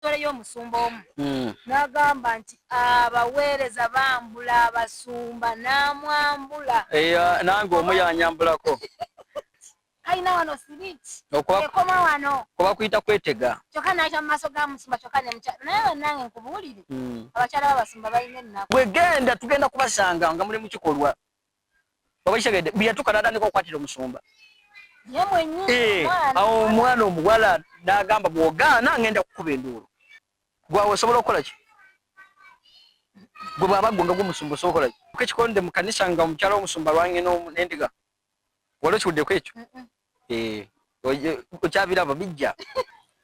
Story y'omusumba omu n'agamba nti abaweereza bambula abasumba n'amwambula. Nange omu yanyambulako. Kalina wano siriti ekoma wano. Kuba kuyita kwetega. Kyokka n'ayita mu maaso ga musumba kyokka ne mukyala naye bannange nkubuulire abakyala b'abasumba balina ennaku. Bwegenda tugenda kubasanga nga muli mu kikolwa. Oba kitegedde bwe yatuuka n'atandika okukwatira omusumba. Ye mwennyini omwana. Awo omwana omuwala n'agamba bw'ogaana ngenda kukuba enduulu. Gwe awo osobola okukola ki? Gwe bw'aba gwe nga gwe omusumba osobola okukola ki? Ekikonde mu kanisa nga omukyala w'omusumba alwanye n'endiga. Wali okiwuddeko ekyo? Okyabiraba bijja.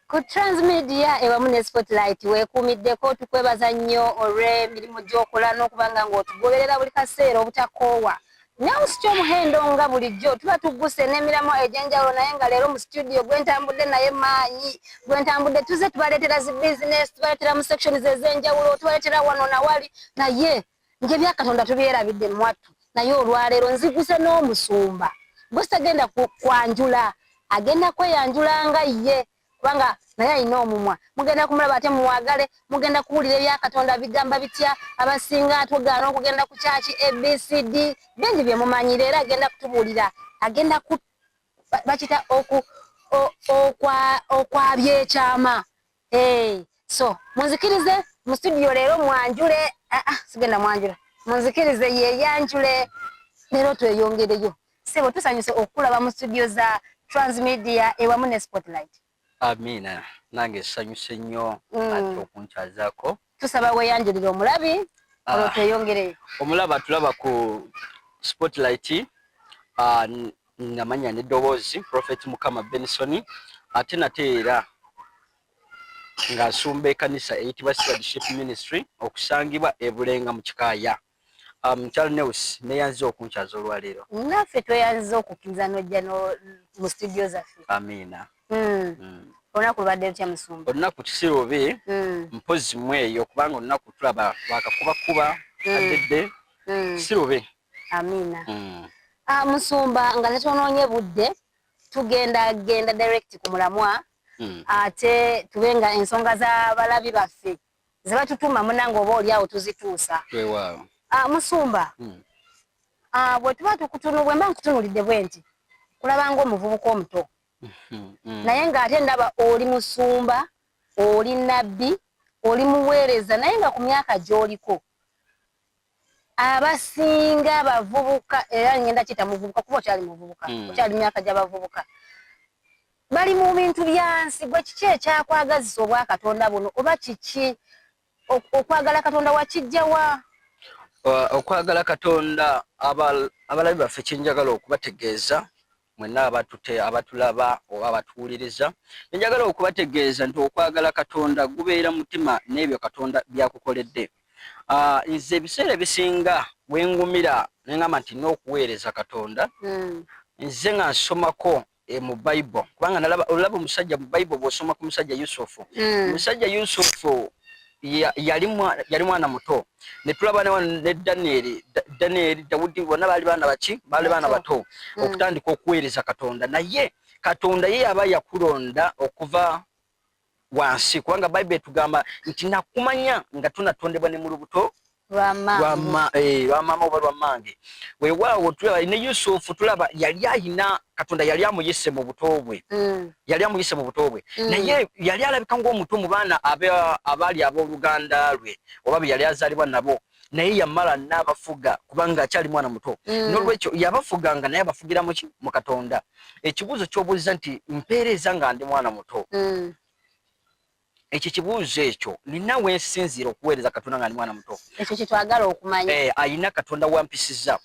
Ku Transmedia ewamu ne Spotlight weekuumiddeko, tukwebaza nnyo olw'emirimu gy'okola n'okuba nga ng'otugoberera buli kaseera obutakoowa. News ky'omuhendo nga bulijjo tuba tugguse n'emiramwa egy'enjawulo, naye nga leero mu studio gwe ntambudde naye maanyi gwe ntambudde tuze tubaleetera zi business, tubaleetera mu sections ez'enjawulo, tubaleetera wano na wali, naye ng'ebya Katonda tubyerabidde mwattu. Naye olwaleero nziguse n'omusumba gwe sitagenda kwanjula, agenda kweyanjula nga ye, kubanga naye alina omumwa. Mugenda kumulaba ate muwagale, mugenda kuwulira ebya Katonda bigamba bitya, abasinga atugaana okugenda ku kyaki ABCD, bingi bye mumanyi. Leero agenda kutubuulira, agenda ku bakita okwabya ekyama. So munzikirize mu studio leero mwanjule, sigenda mwanjula, munzikirize yeyanjule leero tweyongereyo. Ssebo, tusanyuse okukulaba mu studio za Transmedia ewamu ne Spotlight. Amiina, nange nsanyuse nnyo ate okunkyazaako. Tusaba weeyanjulire omulabi olwo tweyongereyo. Omulabi atulaba ku Spotlight, namanya n'eddoboozi Prophet Mukama Benson, ate nate era ng'asumba ekkanisa eyitibwa Stewardship Ministry okusangibwa e Bulenga mu Kikaaya. Mukyala Neus, neeyanziza okunkyaza olwaleero. Naffe tweyanziza okukkiriza n'ojja mu studio zaffe. Amiina. Olunaku lubadde lutya, musumba? Olunaku kisirubi mpozi mweyo, kubanga olunaku tulaba lwakakubakuba addedde sirubi. Amiina. Musumba, nga tetwonoonye budde, tugenda genda direct ku mulamwa, ate tube nga ensonga z'abalabi baffe ze batutuma munange oba oli awo tuzituusa. Weewaawo. Musumba, bwe tuba tukutunu, bwe mba nkutunulidde bwe nti kulaba ng'omuvubuka omuto, naye ng'ate ndaba oli musumba, oli nabbi, oli muweereza, naye nga ku myaka gy'oliko abasinga abavubuka, era ngenda kiyita muvubuka kuba okyali muvubuka, okyali myaka gy'abavubuka, bali mu bintu bya nsi. Gwe kiki ekyakwagazisa obwakatonda buno, oba kiki okwagala Katonda wakijja wa? Okwagala Katonda, abalabi baffe kyenjagala okubategeeza mwenna abatute abatulaba oba abatuwuliriza, njagala okubategeeza nti okwagala Katonda gubeera mutima n'ebyo Katonda byakukoledde. Nze ebiseera ebisinga wengumira nengamba nti n'okuweereza Katonda, nze nga nsomako mu Bible, kubanga nalaba olaba omusajja mu Bible, bw'osoma ku musajja Yusufu, omusajja Yusufu yali mwana muto, ne tulaba ne Daniel, Dawudi, bonna baali baana baki? Baali baana bato okutandika okuweereza Katonda. Naye Katonda ye yaba yakulonda okuva wansi, kubanga Bible etugamba nti nakumanya nga tunatondebwa ne mu lubuto lwa maama oba lwa mmange. Weewaawo tulaba ne Yusufu, tulaba yali ayina Katonda yali amuyise mu buto bwe, yali amuyise mu buto bwe, naye yali alabika ng'omuto mu baana abaali abooluganda lwe oba be yali azaalibwa nabo, naye yamala n'abafuga kubanga akyali mwana muto. N'olwekyo yabafuganga, naye abafugira muki? Mu Katonda. Ekibuuzo ky'obuuza nti mpeereza nga ndi mwana muto, ekyo kibuuzo ekyo nina wensinziira okuweereza Katonda nga ndi mwana muto. Ekyo kyetwagala okumanya. Ayina Katonda wampisiza,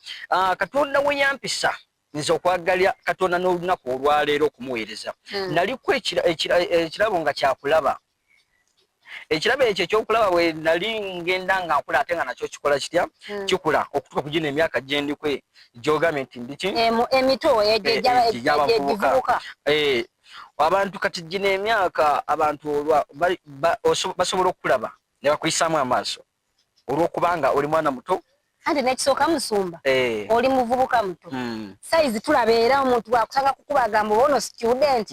Katonda we yampisa nze okwagala Katonda n'olunaku olwaleero okumuweereza. Naliko ekirabo nga kyakulaba, ekirabo ekyo ekyokulaba bwe nali ngenda nga nkula, ate nga nakyo kikola kitya? Kikula okutuuka ku gino emyaka gyendikwe gyogambye nti ndiki emito egyabavubuka. Abantu kati gino emyaka abantu olwa basobola okukulaba ne bakuyisaamu amaaso olw'okubanga oli mwana muto. Anti nekisooka, musumba, oli muvubuka muto, sayizi tulaba, era omuntu bwakusanga kukuba agamba oba ono student,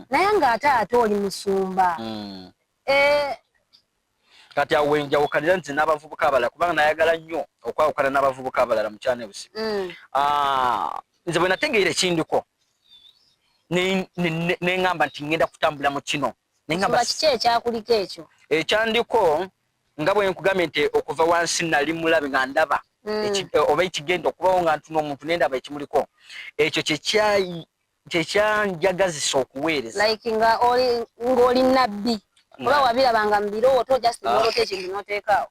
naye ng'ate ate oli musumba. Eh. Kati awo wenjawukanira nti n'abavubuka abalala, kubanga nayagala nnyo okwawukana n'abavubuka abalala mu kyaneusi. Ah, nze bwe nategeera ekindiko neŋŋamba nti ŋŋenda kutambula mu kino. Neŋŋamba kiki ekyakuliko ekyo? Ekyandiko nga bwe nkugambye nti okuva wansi nali mulabe nga ndaba oba ekigenda okubawo, nga ntuna omuntu nendaba ekimuliko, ekyo kyekyanjagazisa okuweereza. Like nga oli ng'oli nabbi, oba wabirabanga mu birooto, just n'oloota ekintu n'oteekaawo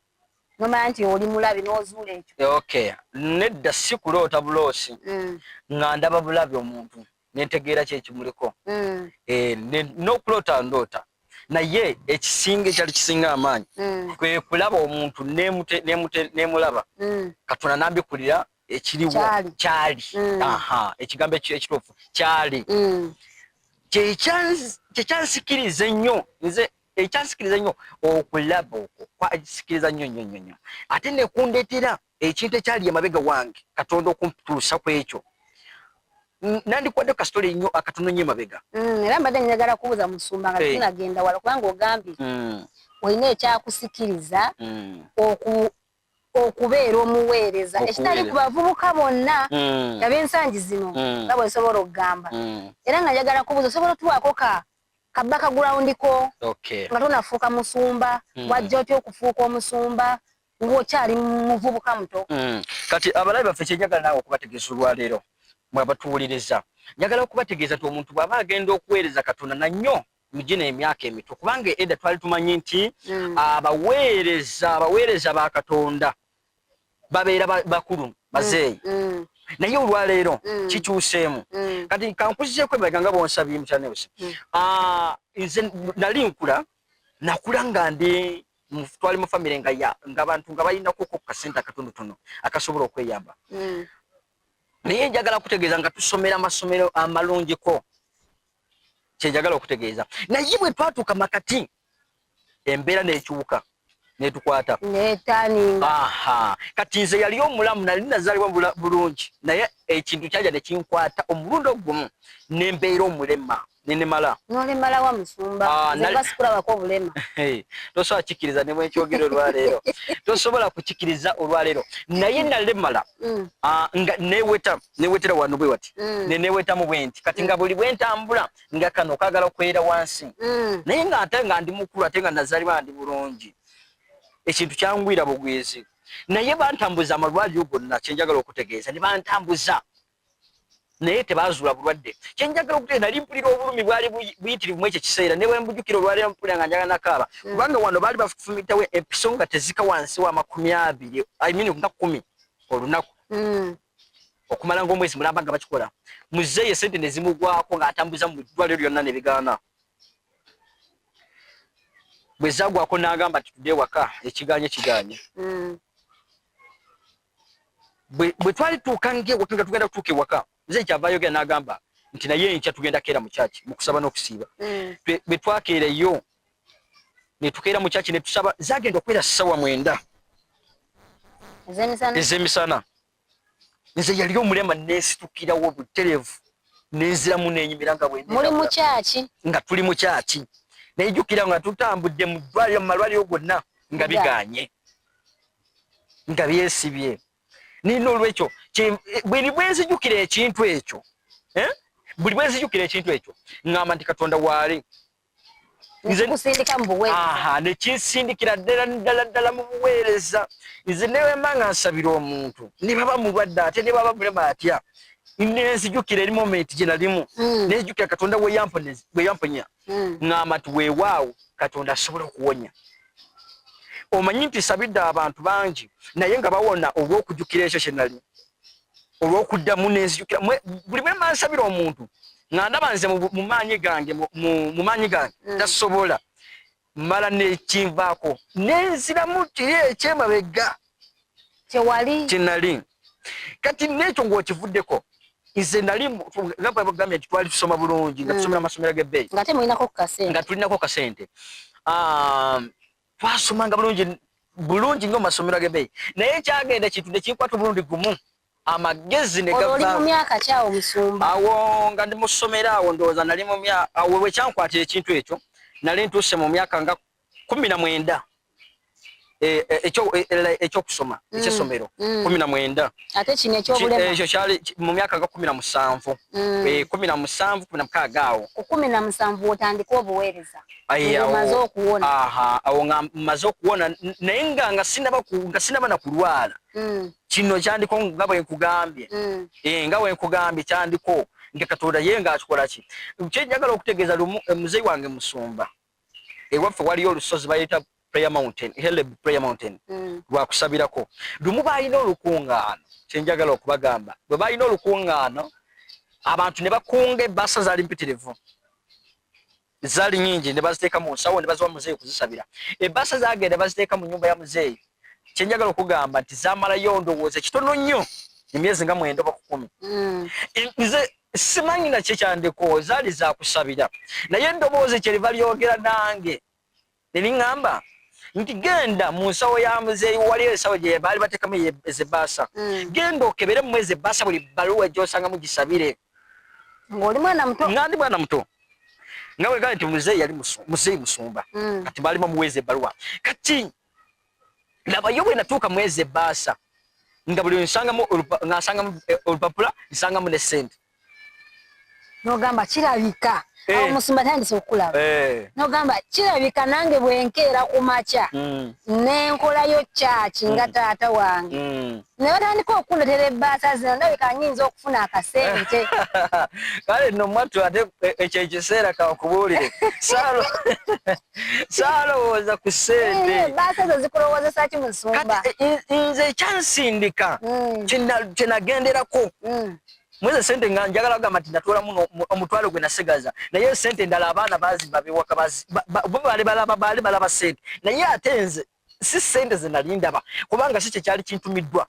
nomanya nti oli mulabi n'ozuula ekyo? Okay, nedda, si kuloota buloosi, nga ndaba bulabi omuntu nentegeera ki ekimuliko. Eh, n'okuloota ndoota, naye ekisinga, ekyali kisinga amaanyi kwe kulaba omuntu nemulaba, Katonda nambikulira ekiriwo. Kyali. Kyali. Aha, ekigambo ekituufu kyali. Kyekyansikiriza ennyo nze, ekyansikiriza ennyo okulaba okwo kwansikiriza nnyo nnyo nnyo nnyo, ate nekundeetera ekintu ekyali emabega wange, Katonda okuntuusa ku ekyo. Nandikwadde kasitole nnyo akatono nnyo emabega. Era mbadde njagala kubuuza musumba nga tunagenda wala, kubanga ogambye olina ekyakusikiriza okubeera omuweereza, ekitali ku bavubuka bonna ab'ensangi zino, nga bwe nsobola okugamba. Era nga njagala kubuuza, osobola otuwaako ka ka background ko nga tonafuuka musumba? Wajja otya okufuuka omusumba ng'okyali muvubuka muto? Kati abalabi baffe, kyenjagala naawe okubategeeza olwaleero, mwe abatuwuliriza, njagala okubategeeza nti omuntu bw'aba agenda okuweereza Katonda nannyo mugino emyaka emito, kubanga edda twali tumanyi nti abaweereza ba Katonda babeera bakulu, bazeeyi, naye olwaleero kikyuseemu. Kati kankuzizeeko emabega nga bwonsabye, mukyaneusi. Nze nali nkula, nakula nga ndi twali mu famire nga ya nga abantu nga balinako ku kasente akatonotono akasobola okweyamba, naye njagala kutegeeza nga tusomera amasomero amalungiko, kyenjagala okutegeeza. Naye bwe twatuuka makati, embeera n'ekyuka netukwata. Netaninga. Aha, kati nze yali omulamu, nali nazaalibwa bulungi, naye ekintu kyajja nekinkwata omulundi ogumu nembeera omulema, nenemala. Nolemala wa, musumba? Ah, nze nga sikulabako obulema. Tosobola kukikiriza ne bwenkyogera olwaleero, tosobola kukikiriza olwaleero, naye nalemala. Ah, nga neweta, newetera wano bwe wati, nenewetamu bwe nti. Kati nga buli bwentambula nga kano kagala okwera wansi, naye nga ate nga ndi mukulu, ate nga nazaalibwa ndi bulungi, ekintu kyangwira bugwizi. Naye bantambuza amalwaliro gonna, kyenjagala okutegeeza ne bantambuza, naye tebazuula bulwadde. Kyenjagala okutegeeza, nali mpulira obulumi bwali buyitirivu mu ekyo ekiseera, ne bwe mbujjukira olwaleero mpulira nga njagala nakaaba, kubanga wano baali bafumitawo empiso nga tezika wansi wa 20, I mean nga 10 olunaku, okumala ng'omwezi mulamba nga bakikola. Muzeeyi esente ne zimugwako ng'atambuza mu ddwaliro lyonna ne bigaana. Bwe zagwako n'agamba nti tudde ewaka, ekiganye kiganye. Bwe twali tuuka ng'ewaka, nga tugenda kutuuka ewaka, muzeeyi kyava ayogera n'agamba nti naye enkya tugenda keera mu kyaki mu kusaba n'okusiiba. Bwe twakeereyo ne tukeera mu kyaki ne tusaba, zagenda okwera ssaawa 9 ez'emisana. Ez'emisana, nze yali omulema nesitukirawo butereevu, nenziramu nenyimira nga bwe muli mu kyaki. Nga tuli mu kyaki. Nejjukira nga tutambudde mu ddwaliro, mu malwaliro gonna nga biganye, nga byesibye. Nina olwekyo buli bwenzijukira ekintu ekyo, eh? Buli bwenzijukira ekintu ekyo ŋŋamba nti Katonda waali. Nkusindika mu buweereza. Aha, nekinsindikira ddala ddala ddala mu buweereza. Nze newemba nga nsabira omuntu, ne baba mulwadde ate ne baba mulema atya, nenzijukira eri moment gye nalimu, nenzijukira Katonda bwe yamponya, ŋŋamba nti weewaawo, Katonda asobola okuwonya. Omanyi nti sabidde abantu bangi naye nga bawona olw'okujjukira ekyo kye nali, olw'okuddamu nenzijukira. Buli bwe mba nsabira omuntu nga ndaba nze mu maanyi gange, mu maanyi gange tasobola mala, nekinvaako nenziramu kiri ekyemabega kyewali. Kyenali. Kati nekyo ng'okivuddeko, nze nali nga bwegambye nti twali tusoma bulungi, nga tusomera amasomero g'ebbeeyi. Nga temulinako ku kasente. Nga tulinako kasente. Twasomanga bulungi bulungi nnyo mu masomero ag'ebbeeyi, naye kyagenda ekintu nekinkwata omulundi gumu, amagezi ne olwo oli mu gava. Myaka kyawo, musumba? Awo nga ndi mu ssomero, awo ndowooza nali mu awo bwe kyankwatira ekintu ekyo, nali ntuuse mu myaka nga 19, ekyokusoma, ekyessomero, 19. Ate kino ekyobulema? Ekyo kyali mu myaka nga 17, 17, 16 awo. Ku 17 otandika obuweereza, omaze okuwona? Awo nga mmaze okuwona, naye nga sinaba na kulwala. Kino kyandiko nga bwe nkugambye, nga bwe nkugambye kyandiko nga Katonda ye nga akikola. Ki kyenjagala okutegeeza, lumu muzeeyi wange musumba, ewaffe waliyo olusozi bayita Prayer Mountain, Heleb Prayer Mountain, lwakusabirako. Lumu balina olukuŋŋaano. Kyenjagala okubagamba, bwe balina olukuŋŋaano, abantu ne bakunga ebbaasa, zaali mpitirivu, zaali nyingi, ne baziteeka mu nsawo ne baziwa muzeeyi okuzisabira. Ebbaasa zagenda baziteeka mu nyumba ya muzeeyi. Kyenjagala okugamba nti zamalayo ndowooza kitono nnyo, emyezi nga 9 oba ku 10. Nze simanyi nakyo kyandiko, zaali zakusabira, naye eddoboozi kyeriva lyogera nange ne liŋŋamba nti, "Genda mu nsawo ya muzeeyi." Waliyo ensawo gye baali bateekamu ezebbaasa. "Genda okebere mu ezo ebbaasa, buli bbaluwa gyosangamu gisabire." Ng'oli mwana muto? Nga ndi mwana muto, nga bwe nti muzeeyi yali muzeeyi musumba. Kati baali bamuweeza ebbaluwa. Kati labayo, bwe natuuka mu ezo ebbaasa, nga buli nsangamu nga nsangamu olupapula, nsangamu ne ssente. Nogamba kirabika awo musumba tandise okukulaba, nogamba kirabika nange bwenkeera ku makya nenkolayo kyaki nga taata wange, ne batandika okundetera ebbaasa zino, ndabika nyinza okufuna akasente. Kale nno mwattu, ate ekyo ekiseera kankubuulire, saalowooza ku ssente. Ebbaasa ezo zikulowoozesa ki, musumba? Nze ekyansindika, kyenagenderako mweze sente, nga njagala kugamba nti natwalamu omutwalo gwe nasigaza, naye sente endala abaana bazimba bewaka, bo baali balaba sente, naye ate nze si sente ze nali ndaba, kubanga si kyekyali kintumiddwa.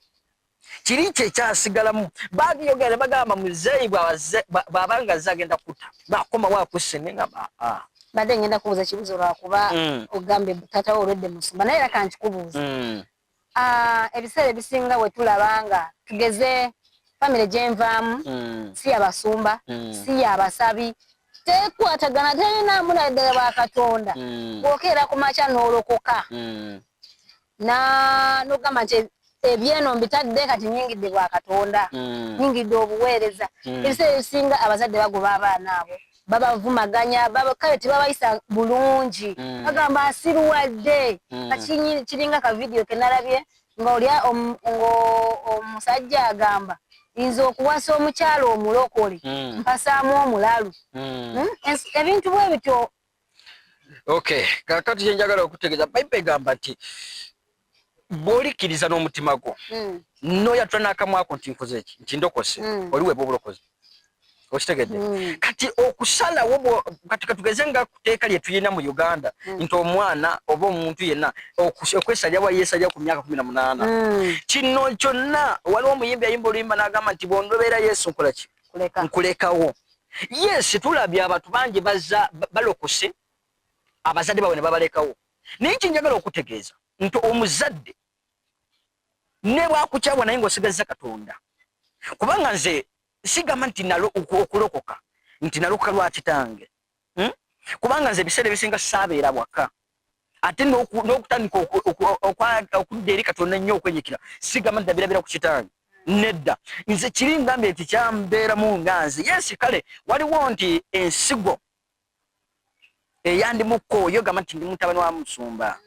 Kiri kyekyasigalamu, bagiyogera ne bagamba, muzeeyi bw'aba nga azze agenda kutta bakomawo akusse, ne ngamba, aa. Badde ngenda kubuuza kibuuzo, lwakuba ogambye taata wo olwedde musumba, naye era kankikubuuza. Ebiseera ebisinga bwe tulaba nga tugeze famire gyenvaamu, si yabasumba, si yabasabi, tekwatagana, terinamu naddala bwa Katonda, bw'okeera ku makya n'olokoka nogamba nti ebyeno mbitadde, kati nyingidde bwa Katonda, nyingidde obuweereza, ebiseera ebisinga abazadde bagoba abaana abo, babavumaganya, kale tebabayisa bulungi, bagamba asiruwadde. Kati kiringa ka vidiyo kenalabye nga oli omusajja agamba, "Nze okuwasa omukyalo omulokole, mpasaamu omulalu." Ebintu bwe bityo. Okay, kakati kyenjagala okutegeeza, Bayibuli egamba nti bw'olikkiriza n'omutima gwo, n'oyatula n'akamwako nti nkoze eki, nti ndokose, oliweebwa obulokozi. Okitegedde? Kati okusalawo, kati katugeze nga kuteeka lye tulina mu Uganda nti omwana oba omuntu yenna okwesalirawo yeesalira ku myaka 18. Kino kyonna, waliwo omuyimbi ayimba oluyimba n'agamba nti, "Bw'ondobeera Yesu, nkola ki? Nkulekawo." Yes, tulabye abantu bangi baza balokose, abazadde baabwe ne babalekawo. Naye kyenjagala okutegeeza nti omuzadde ne bwakukyawa, naye ng'osigazza Katonda. Kubanga nze sigamba nti okulokoka nti nalokoka lwa kitange, Kubanga nze ebiseera ebisinga saabeera waka, ate n'okutandika okudda eri Katonda ennyo, okwenyikira, sigamba nti nabirabira ku kitange, nedda. Nze kiri ngambye nti kyambeeramu nga nze. Yes, kale waliwo nti ensigo eyandimukko yo gamba nti ndi mutabani wa musumba,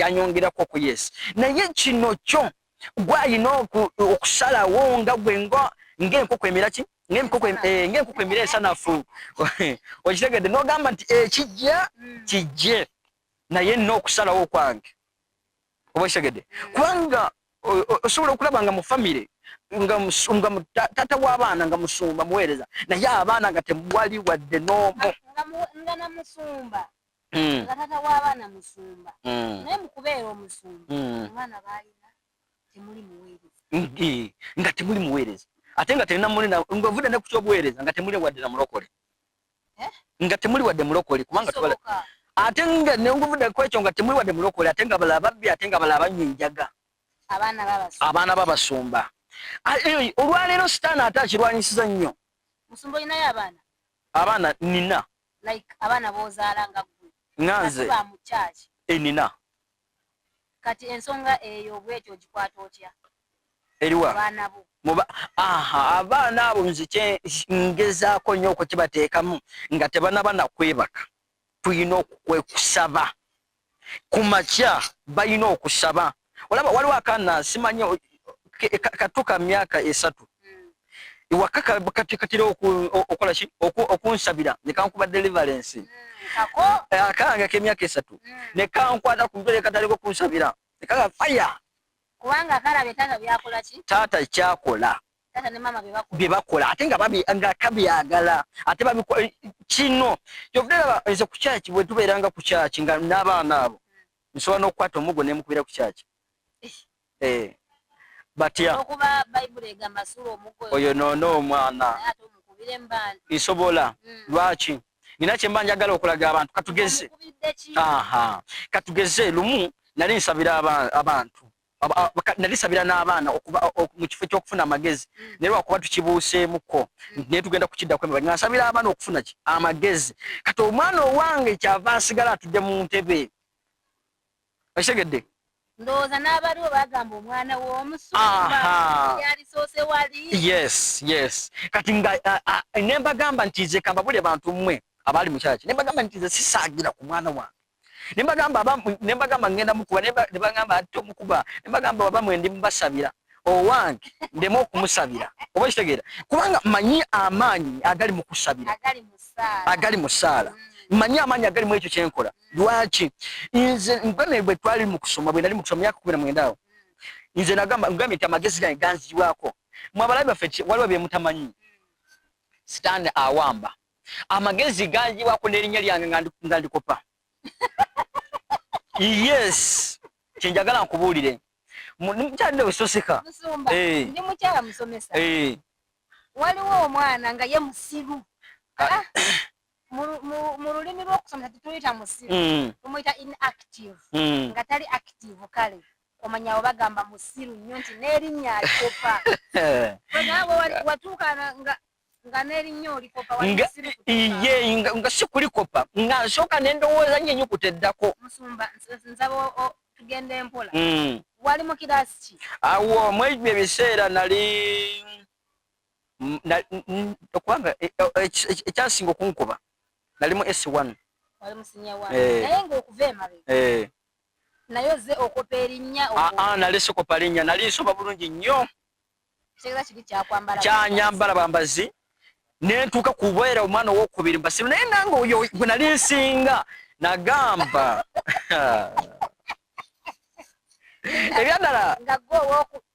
yanyongerako ku. Yes, naye kino kyo gwalina okusalawo nga gwe, ng'enkoko emira ki, ng'enkoko emira ensanafu. Okitegedde? N'ogamba nti ekijja kijje, naye nina okusalawo kwange. Oba okitegedde? Kubanga osobola okulaba nga mu famire nga taata w'abaana nga musumba, muweereza, naye abaana nga tewali wadde n'omu. Nga namusumba, nga taata w'abaana musumba, naye mukubeera omusumba, abaana balina temuli muweereza. Nga temuli muweereza, ate nga tenamuli, nga ovudde ne ku kyobuweereza, nga temuli wadde na mulokole. Eh? Nga temuli wadde mulokole, kubanga tubala ate nga nenguvudde ku ekyo, nga temuli wadde mulokole, ate nga balala babbi, ate nga balala banywa enjaga. Abaana babasumba. Olwaleero Sitaani ate akirwanyisiza nnyo. Musumba, olinayo abaana? Abaana nina. Like abaana bozaala nga gwe? Nga nze enina. Kati ensonga eyo bwetyo ogikwata otya? Eriwa? Abaana bo. Muba, aha, abaana abo nze kye ngezaako nnyo okukibateekamu nga tebanaba na kwebaka. Tulina okusaba. Ku makya balina okusaba. Olaba waliwo akaana simanyi kato ka myaka 3. Ewaka katira okukola ki? Okunsabira ne kankuba deliverance. Akange k'emyaka 3. Ne kankwata ku mutwe ne katandika okunsabira. Ne kaga fire. Kubanga kalabye taata byakola ki? Taata kyakola. Taata ne maama bye bakola. Bye bakola ate nga babi nga kabyagala ate babikola kino. Kyovudde nze ku church bwe tubeeranga ku church nga n'abaana abo. Nsobola n'okukwata omuggo ne mukubira ku church. Batya. Okuba Bayibuli egamba suula omuggo oyo noono omwana. Ate omukubire mu bantu. Nsobola. Lwaki? Nina kye mba njagala okulaga abantu. Katugeze. Omukubidde ki? Aha. Katugeze lumu nali nsabira abantu. Nali nsabira n'abaana mu kifo ky'okufuna amagezi. Naye lwakuba tukibuuseemuko. Naye tugenda kukiddako emabega. Nga nsabira abaana okufuna ki? Amagezi. Kati omwana owange kyava asigala atudde mu ntebe. Okitegedde? Ndowooza n'abaliwo bagamba omwana w'omusumba yalisoose wali. Yes, yes. Kati nga ne mbagamba nti nze kambabulire bantu mmwe abaali mu kyaki. Ne mbagamba nti nze sisaagira ku mwana wange. Ne mbagamba ngenda mukuba, ne bagamba ate omukuba. Ne mbagamba baba mwe ndi mubasabira. Owange ndeme okumusabira. Oba okitegeera? Kubanga mmanyi amaanyi agali mu kusabira. Agali mu ssaala. Agali mu ssaala. Mmanyi amaanyi agali mu ekyo kye nkola. Lwaki? Nze ngambye bwe twali mu kusoma, bwe nali mu kusoma myaka 19 awo. Nze nagamba, ngambye nti amagezi gange ganzigibwako. Mwe abalabi baffe waliwo bye mutamanyi. Sitaani awamba. Amagezi ganzigibwako n'erinnya lyange nga ndikopa. Yes. Kye njagala nkubuulire. Mukyala ososeka. Musumba, ndi mukyala musomesa. Waliwo omwana nga ye musiru. Mu lulimi lw'okusomesa tetuyita musiru. Tumuyita inactive. Nga tali active kale. Omanya abo bagamba musiru nnyo nti n'erinnya alikopa. Naawe watuuka nga n'erinnya olikopa, wali musiru kutuuka. Iye, nga si kulikopa. Nga nsooka ne ndowooza nnyo ennyukuta eddako. Musumba, nsaba tugende mpola. Wali mu kiraasi ki? Awo, mu ebyo ebiseera nali okubanga ekyasinga okunkuba nali mu S1. Wali mu senior 1. Naye ng'okuva emabega. Naye ozze okopa erinnya Nali sikopa linnya, nali nsoma bulungi nnyo. Kitegeeza kiri kyakwambala Kyanyambala bambazi. Ne ntuuka kubeera omwana owookubiri mbasiru, naye nange oyo gwe nali nsinga nagamba. Ebyaddala. Nga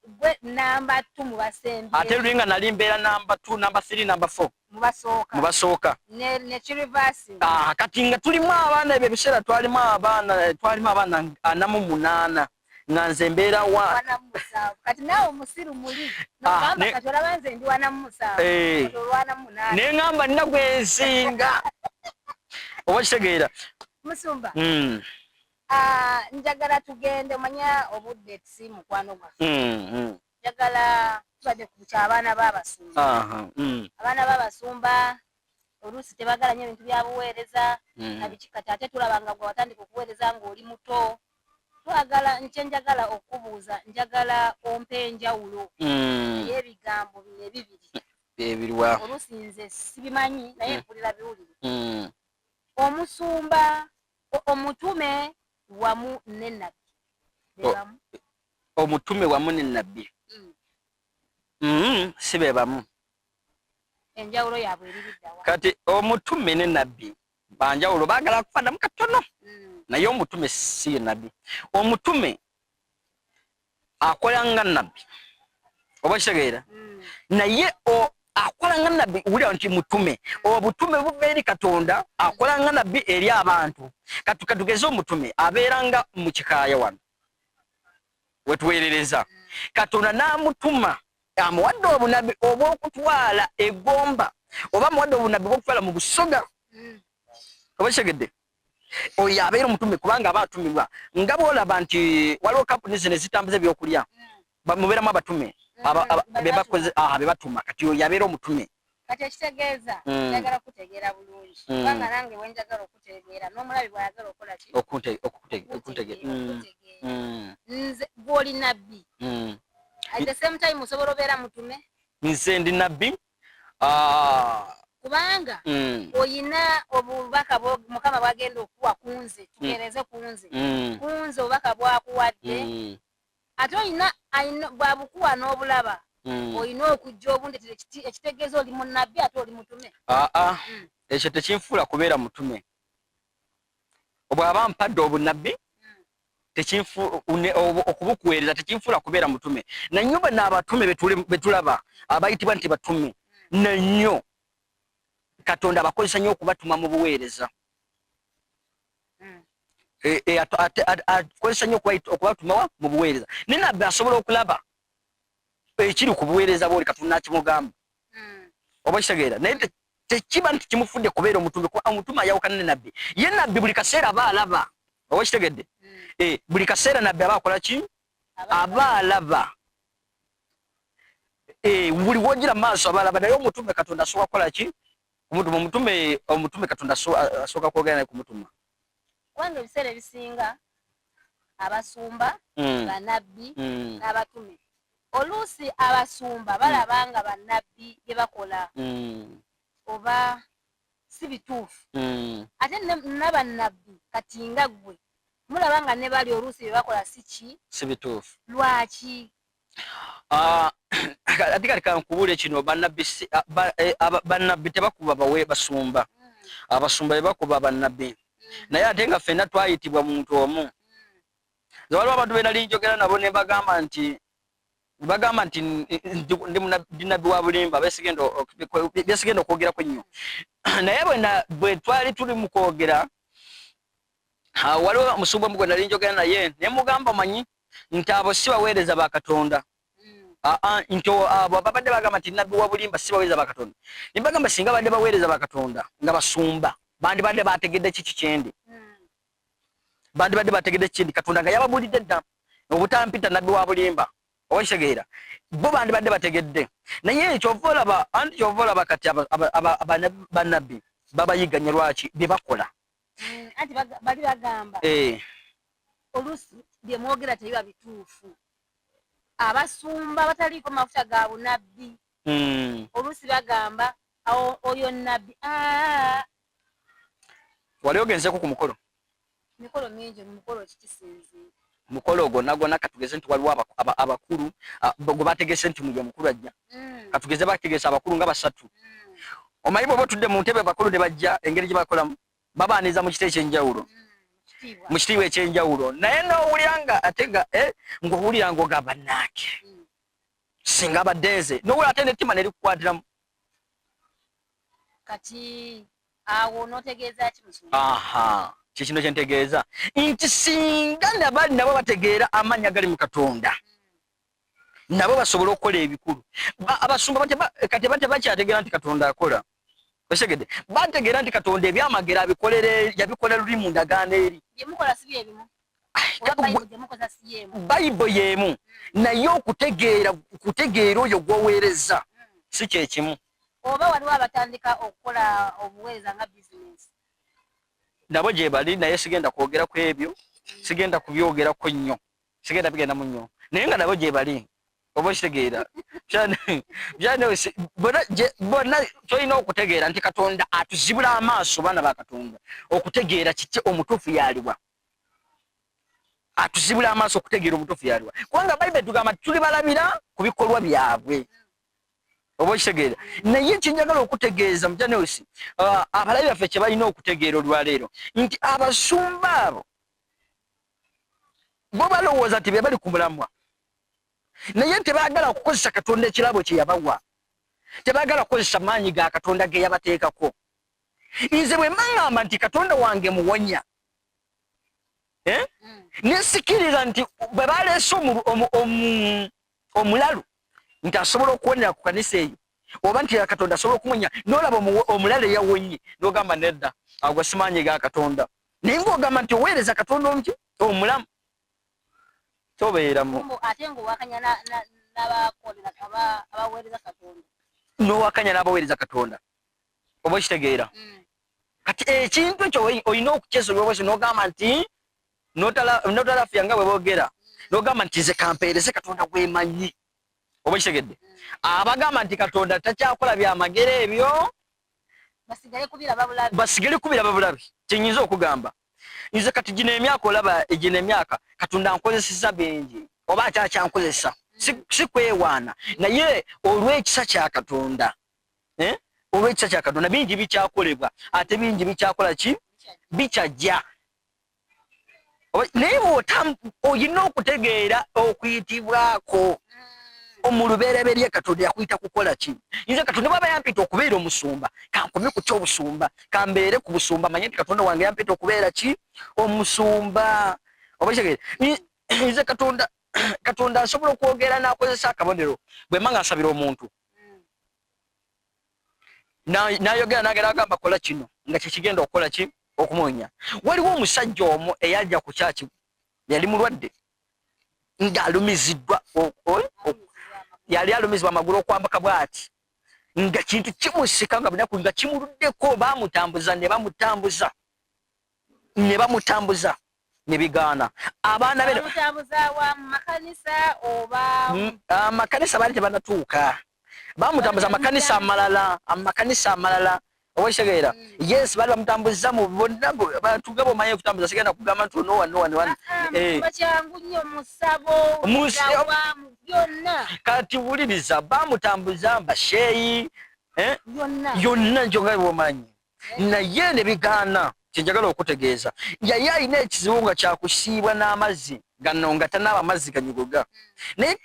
gwe namba 2 mu basembye. Ate luli nga nali mbeera namba 2, namba 3, namba 4. Mu basooka. Mu basooka. Ne kireverse. Kati nga tulimu abaana ebyo ebiseera twalimu abaana, twalimu abaana 48. Nga nze mbeera wa 47. Kati naawe omusiru muli. N'ogamba kati olaba nze ndi 47. Kati olwana munaana. Ne ŋŋamba nina gwe nsinga. Oba okitegeera? Musumba. Njagala tugende, omanya obudde si mukwano gwaffe. Njagala tubadde ku ky'abaana b'abasumba. Abaana b'abasumba oluusi tebagala nnyo ebintu bya buweereza, na biki, kati ate tulaba nga gwe watandika okuweereza ng'oli muto. Twagala, nkye njagala okubuuza, njagala ompe enjawulo ey'ebigambo bino ebibiri. Ebiriwa? Oluusi nze sibimanyi, naye mpulira biwulire. Omusumba, omutume wamu ne nnabbi. Be bamu? Omutume wamu ne nnabbi. Si be bamu. Enjawulo yaabwe eri ludda wa? Kati omutume ne nnabbi banjawulo, baagala kufaanana katono. Naye omutume si ye nnabbi. Omutume akola nga nnabbi. Oba kitegeera? Naye akola nga nnabbi, wulira nti mutume. Obutume buva eri Katonda, akola nga nnabbi eri abantu. Kati katugeze omutume abeera nga mu kikaaya wano wetuweerereza. Katonda n'amutuma, amuwadde obunabbi obw'okutwala egomba, oba amuwadde obunabbi obw'okutwala mu Busoga. Oba kitegedde? Oyo abeera omutume kubanga aba atumibwa. Nga bw'olaba nti waliwo kampuni zino ezitambuza ebyokulya, mubeeramu abatume, be bakoze, be batuma. Kati oyo abeera omutume. Kati ekitegeeza njagala kutegeera bulungi, kubanga nange bwenjagala okutegeera n'omulabi bw'ayagala okukola ki? Okutegeera. Nze gw'oli nabbi, at the same time osobola obeera mutume? Nze ndi nabbi. Kubanga oyina obubaka Mukama bwagenda okuwa kunze, tugereze kunze, kunze obubaka bwakuwadde, ate oyina bwabukuwa n'obulaba, oyina okujja obundetera, ekitegeeza oli munabbi ate oli mutume. Aa, ekyo tekinfuula kubeera mutume. Bw'aba mpadde obunabbi, okubukuweereza tekinfuula kubeera mutume. Nanyo bano abatume betulaba abayitibwa nti batume, nanyo Katonda abakozesa nnyo okubatuma mu buweereza, akozesa nnyo okubatuma mu buweereza. Naye nabbi asobola okulaba ekiri ku buweereza bwoli, Katonda akimugamba, oba kitegeera, naye tekiba nti kimufudde kubeera omutume, kuba omutume ayawukana ne nabbi. Ye nabbi buli kaseera aba alaba, oba kitegedde? Buli kaseera nabbi aba akola ki? Aba alaba. Buli wogira maaso aba alaba. Naye omutume Katonda asooka kukola ki? Kumutuma. Omutume Katonda asooka kwogera naye kumutuma. Kubanga ebiseera ebisinga abasumba, bannabbi n'abatume, oluusi abasumba balaba nga bannabbi bye bakola oba si bituufu, ate n'abannabbi kati nga ggwe mulaba nga ne bali oluusi bye bakola si ki? Si bituufu. Lwaki? Ate kati kankubuule kino, bannabbi tebakuba bawe basumba, abasumba be bakuba bannabbi, naye ate nga ffenna twayitibwa muntu omu. Waliwo abantu be nali njogera nabo ne bagamba nti ndi nabbi wa bulimba, byesigenda okwogerako nnyo. Naye bwe twali tuli mu kwogera, waliwo omusumba omu gwe nali njogera naye ne mugamba, manyi nti abo si baweereza ba Katonda, nti abo babadde bagamba nti nabbi wa bulimba si baweereza ba Katonda. Ne bagamba singa badde baweereza ba Katonda nga basumba, bandibadde bategedde kiki kyendi, bandibadde bategedde kindi Katonda nga yababuulidde dda obutampita nabbi wa bulimba, oba kitegeera? Bo bandibadde bategedde. Naye kyova olaba, anti kyova olaba kati bannabbi babayiganya. Lwaki? Bye bakola. Anti bali bagamba oluusi bye mwogera tebiba bituufu. Abasumba bataliiko mafuta ga bunabbi, oluusi bagamba oyo nabbi. Wali ogenzeko ku mukolo? Mikolo mingi. Mukolo kikisinziira? Mukolo gwonna gwonna, katugeze nti waliwo abakulu gwe bategese nti muye mukulu ajja, katugeze bategese abakulu nga basatu. Omanyi bwoba otudde mu ntebe, abakulu ne bajja, engeri gye bakolamu, babaaniza mu kiti ekyenjawulo, mu kitiibwa ekyenjawulo. Naye n'owulira nga ate nga ng'owulira ng'ogamba, nange singa abadde nze, n'owulira ate n'ettima ne likukwatiramu. Kati awo n'otegeeza ki, musumba? Aha, kikino kyentegeeza nti singa nabali nabo bategeera amaanyi agali mu Katonda, nabo basobola okukola ebikulu. Abasumba kati tebakyategeera nti Katonda akola, okitegedde? Bategeera nti Katonda ebyamagero abikolere, yabikola luli mu ndagaano eri. Byemukola si byebimu, oba Bayibuli gyemukozesa si yemu? Bayibuli y'emu, naye okutegeera, kutegeera oyo gw'oweereza si kyekimu. Oba waliwo abatandika okukola obuweereza nga bizinesi? Nabo gye bali, naye sigenda kwogera ku ebyo, sigenda kubyogerako nnyo, sigenda bigendamu nnyo, naye nga nabo gye bali, oba okitegeera? Bonna tolina okutegeera nti Katonda atuzibula amaaso, baana ba Katonda, okutegeera kiki omutuufu yaliwa. Atuzibula amaaso okutegeera omutuufu yaliwa, kubanga Bayibuli tugamba nti tuli balabira ku bikolwa byabwe, oba okitegeera? Naye kyenjagala okutegeeza mujaneusi, abalabi baffe kye balina okutegeera olwaleero nti abasumba abo bo balowooza nti be bali ku mulamwa, naye tebaagala kukozesa Katonda ekirabo kye yabawa, tebaagala kukozesa maanyi ga Katonda ge yabateekako. Nze bwe mbaŋŋamba nti Katonda wange muwonya, eh? Nesikiriza nti bwe baleese omulalu nti asobola okuwonera ku kanisa eyo, oba nti Katonda asobola okumuwonya, nolaba omulalu eyawonye, nogamba nedda, ago simaanyi ga Katonda. Naye ngaogamba nti oweereza Katonda omuki omulamu, tobeeramu. Ate ngaowakanya n'abaweereza Katonda. N'owakanya n'abaweereza Katonda, oba okitegeera? Kati ekintu ekyo olina okukyesonyiwa n'ogamba nti notalafiya nga bwe boogera, n'ogamba nti nze kampeereze Katonda gwemanyi, oba okitegedde? Abagamba nti Katonda takyakola byamagero ebyo basigale kubiraba bulabi. Kyenyinza okugamba nze kati gino emyaka, olaba gino emyaka Katonda nkozeseza bingi oba akyakyankozesa, si kwewaana, naye olw'ekisa kya Katonda, eh? Olw'ekisa kya Katonda bingi bikyakolebwa, ate bingi bikyakola ki bikyajja. Naye olina okutegeera okuyitibwako mu lubereberye. Katonda yakuyita kukola ki? Nze Katonda bwaba yampita okubeera omusumba, kankome ku kyobusumba, kambeere ku busumba, manye nti Katonda wange yampita okubeera ki? Omusumba. Oba kitegeera, nze Katonda asobola okwogera n'akozesa akabonero. Bwe mba nga nsabira omuntu, nayogera nagera agamba kola kino, nga kyekigenda okukola ki? Okumuwonya. Waliwo omusajja omu eyajja ku kyaki, yali mulwadde ng'alumiziddwa, yali alumizibwa amagulu okwambuka bw'ati, nga kintu kimusika nga bunaku nga kimuluddeko. Bamutambuza ne bamutambuza ne bamutambuza ne bigaana. Abaana be amakanisa baali tebanatuuka, bamutambuza amakanisa amalala, amakanisa amalala, oba kitegeera? Yes, baali bamutambuza mu bonna bantu nga bomanyi okutambuza. Sigenda kugamba nti ono wano wano wano. Kati wuliriza, bamutambuza basheeyi, eh? Yonna njo nga bwomanyi, naye ne bigaana. Kyenjagala okutegeeza, yali alina ekizibu nga kyakusiibwa n'amazzi gano, nga tanaaba amazzi ganyugoga, naye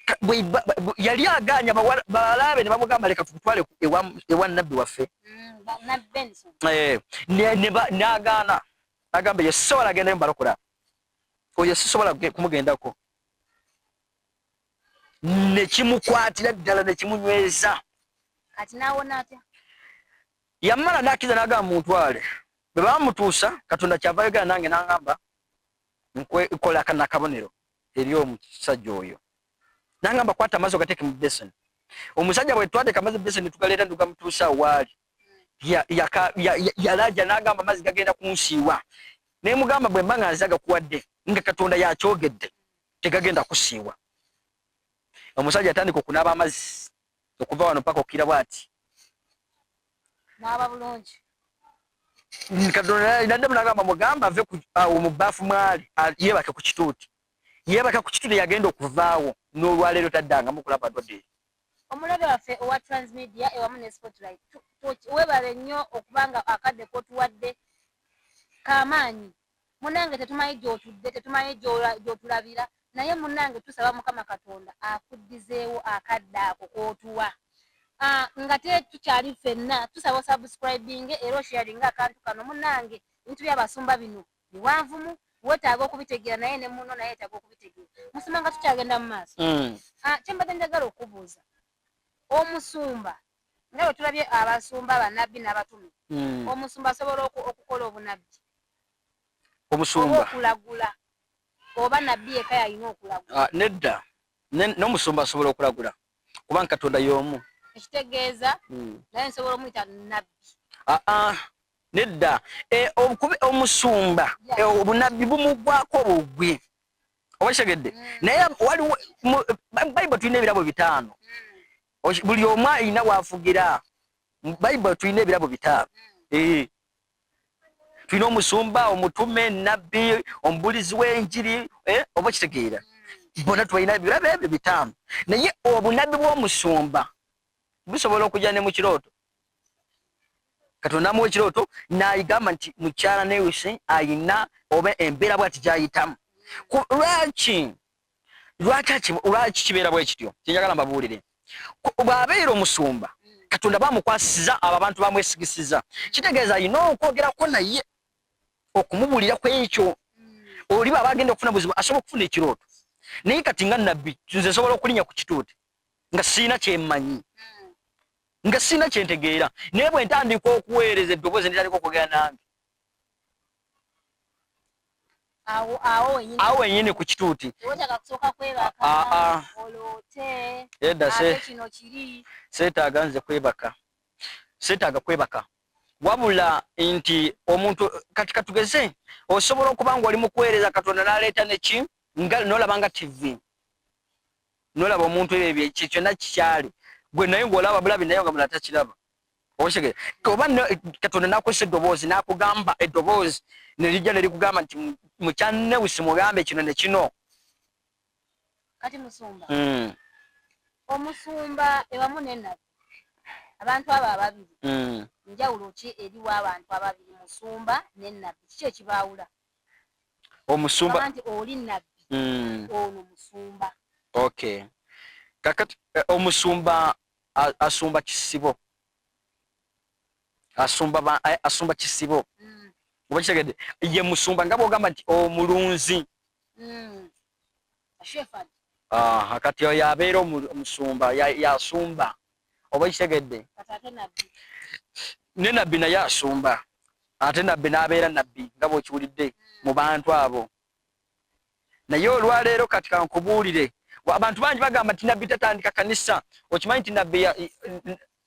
yali aganya. Bawala be ne bamugamba, "Leka tukutwale ewa nabbi waffe." Eh, n'agaana, agamba, "Yo sisobola agendayo mubalokola, oyo sisobola kumugendako." Nekimukwatira ddala, nekimunyweza. Kati nawona atya? Yamala nakkiriza, n'agamba, "Muntwale." Bwe bamutuusa, Katonda kyava ayogera nange n'angamba nkola nakabonero eri omusajja oyo. Nangamba, "Kwata amazzi ogateeke mu besoni." Omusajja bwe twateeka amazzi mu besoni, tugaleeta, tugamutuusa waali, yalaja n'agamba, "Amazzi gagenda kunsiiwa." Naye mugamba, "Bwe mba nga nze agakuwadde, nga Katonda yakyogedde, tegagenda kusiiwa." Omusajja yatandika okunaaba amazzi okuva wano paka okukira bwati. Naaba bulungi. Katonda naddamu nagamba, "Mugamba ave awo mu bbaafu mwali, yeebake ku kituuti." Yeebaka ku kituuti, yagenda okuvaawo, n'olwaleero taddangamu kulaba ndwadde. Omulabe waffe owa Transmedia ewamu ne Spotlight, webale nnyo okubanga akadde kotuwadde kamaanyi. Munange, tetumanyi gyotudde, tetumanyi gyotulabira, naye munange tusaba Mukama Katonda akuddizeewo akadde ako kootuwa. Ah, nga te tukyali ffenna, tusaba osubscribing era osharinga akantu kano. Munange, ebintu byabasumba bino biwanvumu, wetaaga okubitegeera, naye ne muno naye yetaaga okubitegeera. Musumba, nga tukyagenda mu maaso, Ah, kyembadde njagala okubuuza omusumba, nga bwe tulabye abasumba, abanabbi n'abatume, omusumba asobola okukola obunabbi oba Omusumba okulagula, oba nabbi yekka yalina okulagula? Ah, nedda. N'omusumba asobola okulagula, kubanga Katonda y'omu. Ekitegeeza naye nsobola omuyita nabbi? Ah, ah, nedda. Eh, omusumba obunabbi bumugwako bugwi, oba kitegedde? Naye waliwo Bayibuli tulina ebirabo 5. Buli omu alina wafugira. Mu Bayibuli tulina ebirabo 5. Tulina omusumba, omutume, nabbi, omubulizi w'enjiri, oba kitegeera? Bonna tulina ebirabo ebyo 5, naye obunabbi bw'omusumba busobola okujja ne mu kirooto. Katonda amuwa ekirooto n'ayigamba nti mukyala Newisi ayina oba embeera bwati gyayitamu. Lwaki lwaki kibeera bwe kityo? Kyenjagala mbabuulire, bw'abeera omusumba, Katonda bamukwasiza abo abantu bamwesigisiza, kitegeeza alina okwogerako naye, okumubuulira ku ekyo. Oli bw'aba agenda okufuna buzibu, asobola okufuna ekirooto. Naye kati nga nabbi, nze nsobola okulinnya ku kituuti nga siina kyemmanyi, nga siina kyentegeera, naye bwe ntandika okuweereza, eddoboozi nditandika okwogera nange. Awo wenyini ku kituuti. Edda seetaaga nze kwebaka, seetaaga kwebaka. Wabula nti omuntu kati katugeze osobola okuba nga oli mu kuweereza Katonda n'aleeta neki nga n'olaba nga TV, n'olaba omuntu ebyo kyonna kikyali gwe, naye ng'olaba bulabi, naye nga mulala takiraba. Okitegera? Oba Katonda n'akozesa eddoboozi n'akugamba, eddoboozi ne lijja ne likugamba nti mukyannewusi mugambe kino ne kino. Kati musumba, omusumba ewamu ne nabbi, abantu abo ababiri, njawulo ki eriwo abantu ababiri, musumba ne nabbi? Kiki ekibaawula? Omusumba nti oli nabbi, ono musumba. Okay, kakati omusumba asumba kisibo, asumba kisibo, oba kitegedde? Ye musumba nga bwogamba nti omulunzi. Kati oyo abeera omusumba, yasumba, oba kitegedde? Ne nabbi naye asumba, ate nabbi n'abeera nabbi nga bw'okiwulidde mu bantu abo. Naye olwaleero kati kankubuulire, abantu bangi bagamba nti nabbi tatandika kanisa. Okimanyi nti nabbi,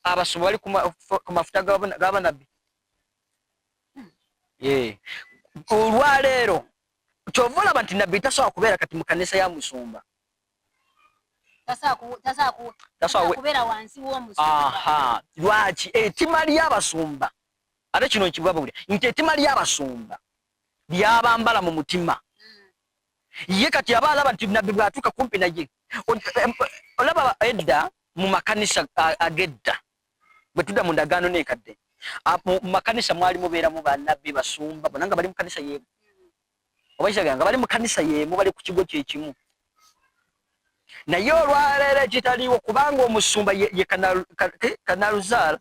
abasumba bali ku mafuta g'abanabbi? Olwaleero kyova olaba nti nabbi tasobola kubeera kati mu kanisa ya musumba. Lwaki? Ettima ly'abasumba, ate kino nkibwabulira nti ettima ly'abasumba lyabambala mu mutima. Ye kati aba alaba nti nabbi bw'atuuka kumpi naye, olaba edda mu makanisa ag'edda, bwe tudda mu ndagaano n'enkadde, mu makanisa mwali mubeeramu bannabbi, basumba, bonna nga bali mu kanisa y'emu, oba kiraga nga bali mu kanisa y'emu, bali ku kigo kyekimu. Naye olwaleero ekitaliiwo, kubanga omusumba ye kanaluzaala,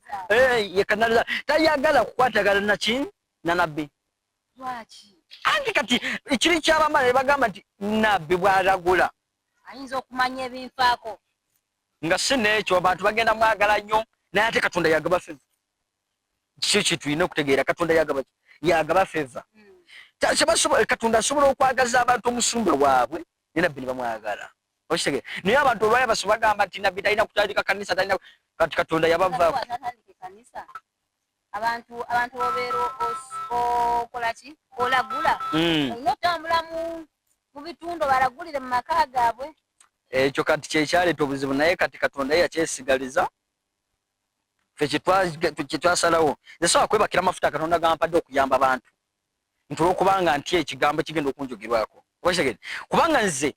ye kanaluzaala, tayagala kukwatagana naki na nabbi. Anti kati ekiri kyabamala ne bagamba nti nabbi bw'alagula ayinza okumanya ebinfaako. Nga si n'ekyo, abantu bagenda mwagala nnyo. Naye ate Katonda yagaba favor. Kiki kyetulina okutegeera? Katonda yagaba ki? Yagaba favor. Katonda asobola okwagaza abantu omusumba waabwe ne nabbi ne bamwagala, okitegeera? Naye abantu olwayo baso bagamba nti nabbi talina kutandika kanisa, talina. Kati Katonda yabavaako. Abantu obeera okola ki? Olagula. Olina otambula mu bitundu balagulire mu maka gaabwe. Ekyo kati kyekyaleeta obuzibu. Naye kati Katonda ye yakyesigaliza. Ffe kyetwasalawo, nze sobola kwebakira amafuta Katonda gampadde okuyamba abantu nti olwokubanga nti ekigambo kigenda okunjogerwako, okitegedde? Kubanga nze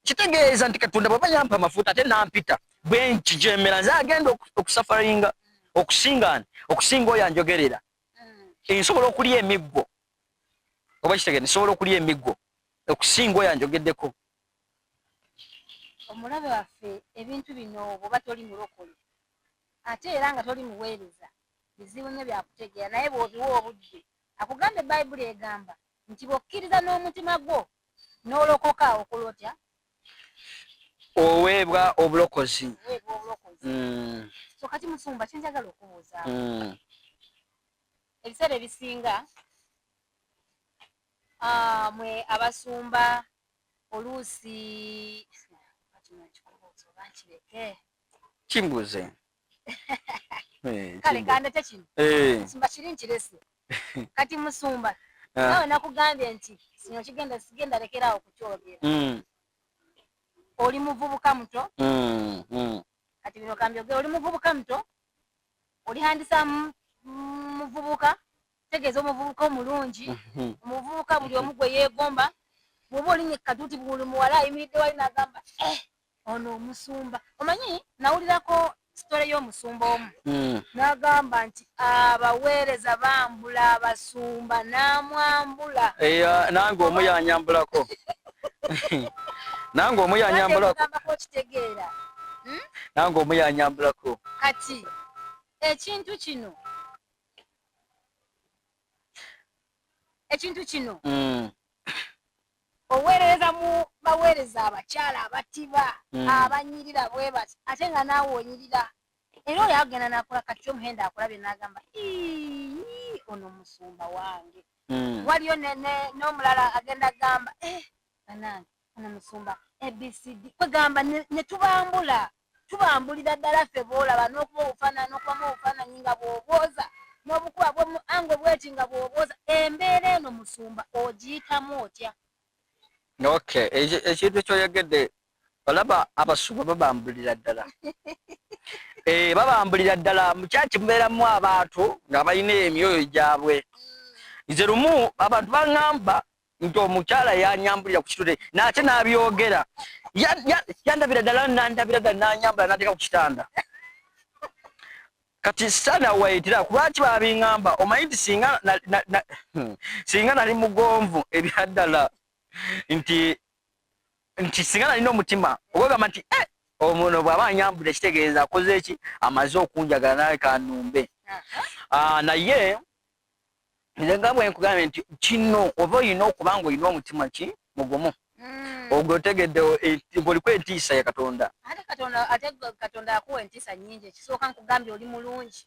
kitegeeza nti Katonda bwaba yampa amafuta ate nampita, bwe nkijemera, nze agenda okusufferinga okusinga okusinga oyo anjogerera. Nsobola okulya emiggo, oba kitegedde? Nsobola okulya emiggo okusinga oyo anjogeddeko. Omulabe waffe, ebintu bino bw'oba toli mulokole ate era nga toli muweereza, bizibu nnyo byakutegeera. Naye bw'obiwa obudde, akugamba, Bayibuli egamba nti bw'okkiriza n'omutima gwo n'olokoka, okola otya? Oweebwa obulokozi. Oweebwa obulokozi. So kati musumba, kyenjagala okubuuza, ebiseera ebisinga mwe abasumba oluusi, kino nkikubuuza oba nkireke? Kimbuuze. Kale kandete kino. Musumba, kiri nkirese. Kati musumba, nawe nakugambye nti kino kigenda, sigenda lekeraawo kukyogera. Oli muvubuka muto. Kati bino kambyogera, oli muvubuka muto, oli handsome muvubuka, tegeeza omuvubuka omulungi, omuvubuka buli omu gwe yeegomba. Bw'oba olinye katuuti, buli muwala ayimiridde wali n'agamba, "Eh, ono omusumba." Omanyi nawulirako story y'omusumba omu n'agamba nti abaweereza bambula abasumba, n'amwambula. Nange omu yanyambulako, nange omu yanyambulako. Ogambako okitegeera? Nange omu yanyambulako. Kati ekintu kino, oweereza mu baweereza abakyala abatiba, abanyirira bwe bati, ate nga naawe onyirira, era oyo agenda nakola. Kati omuhendo akulabye n'agamba, "Ii, ono musumba wange." Waliyo n'omulala agenda gamba, eh, banange ono musumba ABCD, kwegamba ne tubambula, tubambulira ddala ffe boolaba n'okuba obufaananyi, n'okubamu obufaananyi nga bw'obwoza n'obukuba bwomu ango bweti nga bw'obwoza. Embeera eno musumba ogiyitamu otya? Okay, ekintu kyoyogedde, olaba abasumba babambulira ddala, babambulira ddala. Mu kyaki mubeeramu abantu nga balina emyoyo gyabwe. Nze lumu abantu baŋŋamba nti omukyala yanyambulira ku kitute, nate n'abyogera, yandabira ddala, nandabira ddala, nanyambula, nateeka ku kitanda. Kati sitaani awayitira. Kulwaki babiŋŋamba? Omanyi nti singa nali mugonvu ebyaddala, nti singa nalina omutima ogwegamba nti eh, omuno bw'aba anyambula ekitegeeza akoze eki, amaze okunjagala, nawe kanumbe. Naye nze nga bwe nkugambye nti kino oba olina okuba nga olina omutima ki mugumu, ogwo otegedde ng'oliko entiisa ya Katonda. Ate Katonda, ate Katonda akuwa entiisa nnyingi. Ekisooka nkugambye oli mulungi,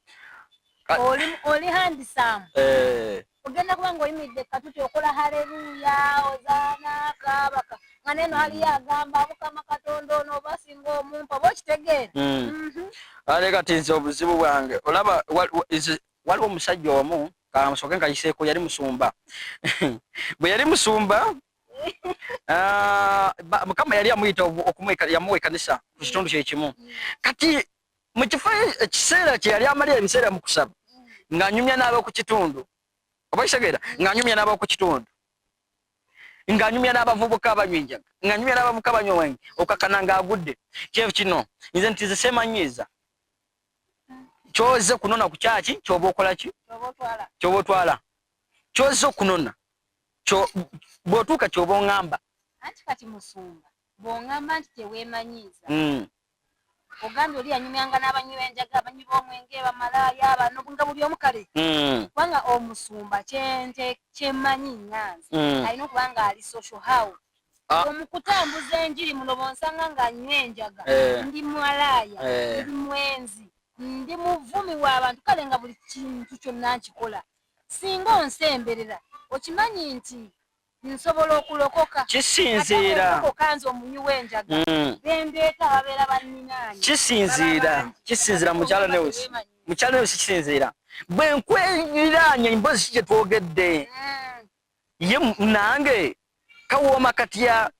oli handsome. Ogenda kuba ng'oyimiridde katuti okola haleluya, ozaana kabaka, nga neno haliyo agamba Mukama Katonda ono oba singa omumpa, oba okitegeera. Ate kati nze obuzibu bwange, olaba waliwo omusajja omu, kansooke nkayiseeko, yali musumba. Bwe yali musumba, Mukama yali amuyita yamuwa ekanisa ku kitundu kyekimu. Kati mu kifo ekiseera kye yali amalira ebiseera mu kusaba, ng'anyumya n'ab'oku kitundu, oba kitegeera, ng'anyumya n'ab'oku kitundu, ng'anyumya n'abavubuka abanywa enjaga, ng'anyumya n'abavubuka abanywa omwenge, okakana ng'agudde. Kyefu kino nze nti nze seemanyiiza. Kyoze kunona ku kyaki kyoba okola ki, kyoba otwala, kyoze okunona, bw'otuuka kyoba oŋŋamba. Anti kati musumba, bw'oŋŋamba nti teweemanyiiza, ogambye oli yanyumyanga n'abanywi b'enjaga, abanywi b'omwenge, bamalaaya bano, nga buli omu kale, kubanga omusumba kyente kyemmanyi nganze alina okuba nga ali social. How omukutambuza enjiri muno bonsanga nga nywa enjaga, ndi mwalaaya, ndi mwenzi, ndi muvumi w'abantu, kale nga buli kintu kyonna nkikola, singa onsemberera okimanyi nti nsobola okulokoka. Kisinziira. Nze omunywi w'enjaga, bendeeta babeera banninaanye. Kisinziira, mukyala Newsi, mukyala Newsi, kisinziira bwe nkweriraanya emboozi ki gye twogedde. Ye nange kawooma katya?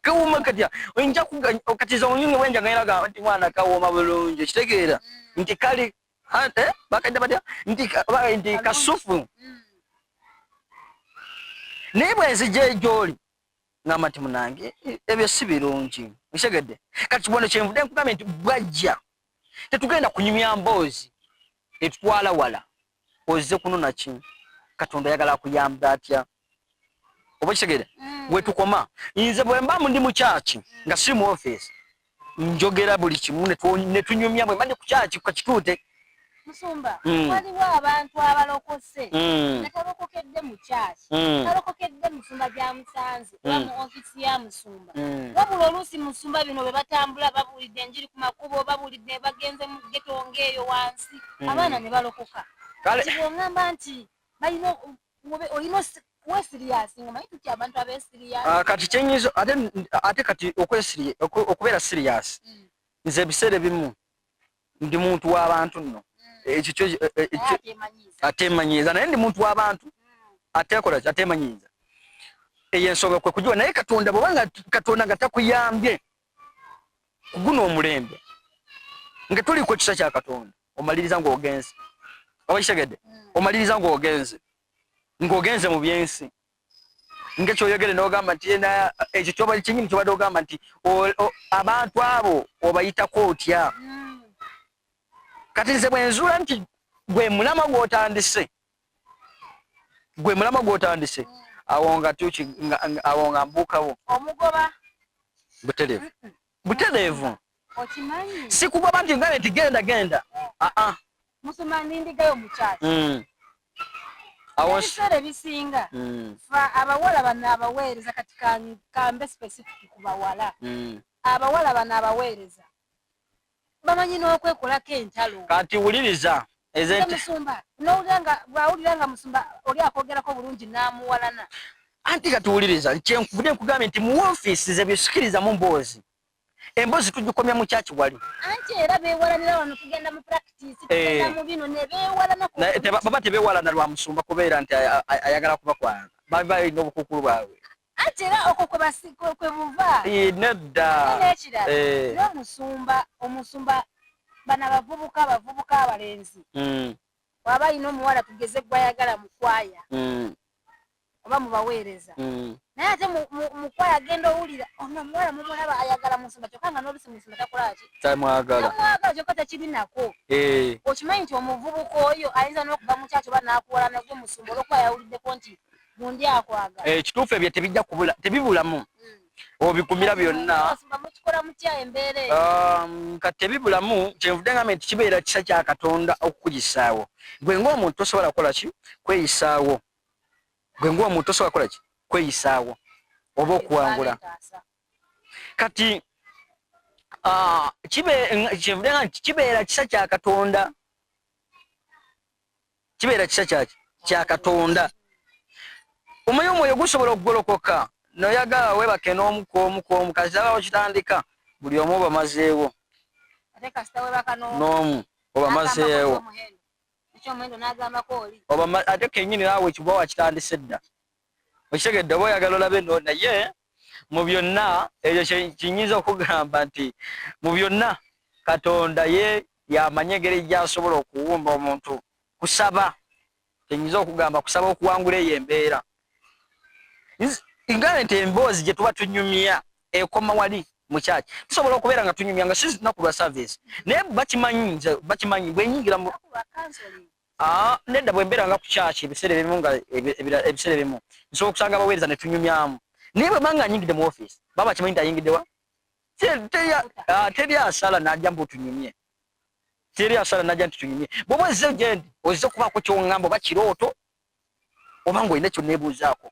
Kawooma katya? Nja katiza omunywi w'enjaga eraga nti mwana kawooma bulungi, okitegeera nti kali bakadde batya nti kasufu. Naye bwe nzija gy'oli ngamba nti munange ebyo si birungi, okitegedde? Kati wano kyenvudde nkugambye nti bwajja tetugenda kunyumya mboozi etutwala wala. Ozze kunona ki? Katonda ayagala akuyamba atya? Oba okitegeera? Wetukoma nze bwe mba ndi mu kyaki nga si mu office, njogera buli kimu ne tunyumya bwe mba ndi ku kyaki kakituute. Musumba, waliwo abantu abalokose nga talokokedde mu kyaki, talokokedde musumba gyamusanze oba mu ofisi ya musumba, wabula oluusi musumba bino bwe batambula babuulidde enjiri ku makubo, babuulidde, bagenze mu ghetto ng'eyo wansi, abaana ne balokoka. Kati bw'oŋŋamba nti balina olina wesiriyasi, nga manyi tutya abantu abesiriyasi. Ah, kati kyenyinza ate kati okubeera serious, nze ebiseera ebimu ndi muntu w'abantu nno, ekyo kyo atemanyiiza, naye ndi muntu w'abantu atekola ki, atemanyiiza. Eyo ensonga kwe kugiwa. Naye Katonda bw'oba nga Katonda nga takuyambye kuguno omulembe nga tuliko ekisa kya Katonda, omaliriza ng'ogenze, oba kitegedde? Omaliriza ng'ogenze mu byensi, nga kyoyogere n'ogamba nti ekyo kyoba kinyini kyobadde ogamba nti abantu abo obayitako otya? Kati nze bwe nzuula nti gwe mulamwa gw'otandise, gwe mulamwa gw'otandise awo, nga tuki awo nga mbuukawo. Omugoba. Butereevu, butereevu. Okimanyi. Si kugoba nti ngambe nti genda genda, aa. Musumba, nindigayo mu kyaki. Ebiseera ebisinga fa abawala bano abaweereza, kati kambe specific ku bawala, abawala bano abaweereza bamanyi n'okwekolako entalo. Kati wuliriza. Musumba nowulira nga bwawulira nga musumba oli akwogerako bulungi n'amuwalana. Anti katuwuliriza kyenvudde nkugambye nti mu woofiisi ze byesikirizamu mboozi emboozi tugikomya mu kyaki wali. Anti era beewalanira wano tugenda mu practice tugenda eh. mu bino ne beewalana. Baba tebeewalana lwa musumba kubeera nti ayagala kubakwana baba balina obukuukulu bwabwe. Anti era okwo kwe buva. Nedda. N'ekirala eh. n'omusumba omusumba bano abavubuka abavubuka abalenzi mm. waba alina omuwala tugeze gwayagala mu kwaya mm. oba mubaweereza mm. naye ate mukwaya agenda owulira ono omuwala mumulaba ayagala musumba kyokka nga n'olusi musumba takolaki tamwagala tamwagala kyokka tekiri nako eh. okimanyi nti omuvubuka oyo ayinza n'okuva mu kyaki oba n'akuwala nagwe musumba olwokuba yawuliddeko nti gundi akwagala eh, ekituufu ebyo tebijja kubula tebibulamu mm. obikumira byonna um, kati tebibulamu kyenvudde ngambe nti kibeera kisa kya katonda okukuyisaawo gwe ng'omuntu tosobola kukola ki kweyisaawo gwe ng'omuntu tosobola kukola ki kweyisaawo oba okuwangula kati ah, kyenvudde nga nti kibeera kisa kya katonda kibeera kisa kyaki kya katonda omanyi omwoyo gusobola okugolokoka noyagala webake n'omu kwomu kwomu kasita bawo kitandika buli omu obamazeewo n'omu obamazeewo ate kenyini naawe kiba wakitandise dda okitegedde oba oyagala olabe no naye mu byonna ekyo kyenyinza okugamba nti mu byonna katonda ye yamanyi engeri gyasobola okuwumba omuntu kusaba kyenyinza okugamba kusaba okuwangula eyo embeera ngambe nti emboozi gye tuba tunyumya ekoma wali mukyaki tusobola okubeera nga tunyumya nga si lunaku lwa service naye bakimanyi nze bakimanyi bwenyingira mu Ah, nedda bwe mbeera nga ku kyaki ebiseera ebimu nga ebiseera ebimu nsobola okusanga abaweereza ne tunyumyamu naye bwe banga nyingidde mu ofiisi baba kimanyi nti ayingidde wa ah, teri asala najja mbu tunyumye teri asala najja nti tunyumye bwoba ozze gyendi ozze okubaako kyongamba oba kirooto oba ng'olina kyoneebuuzaako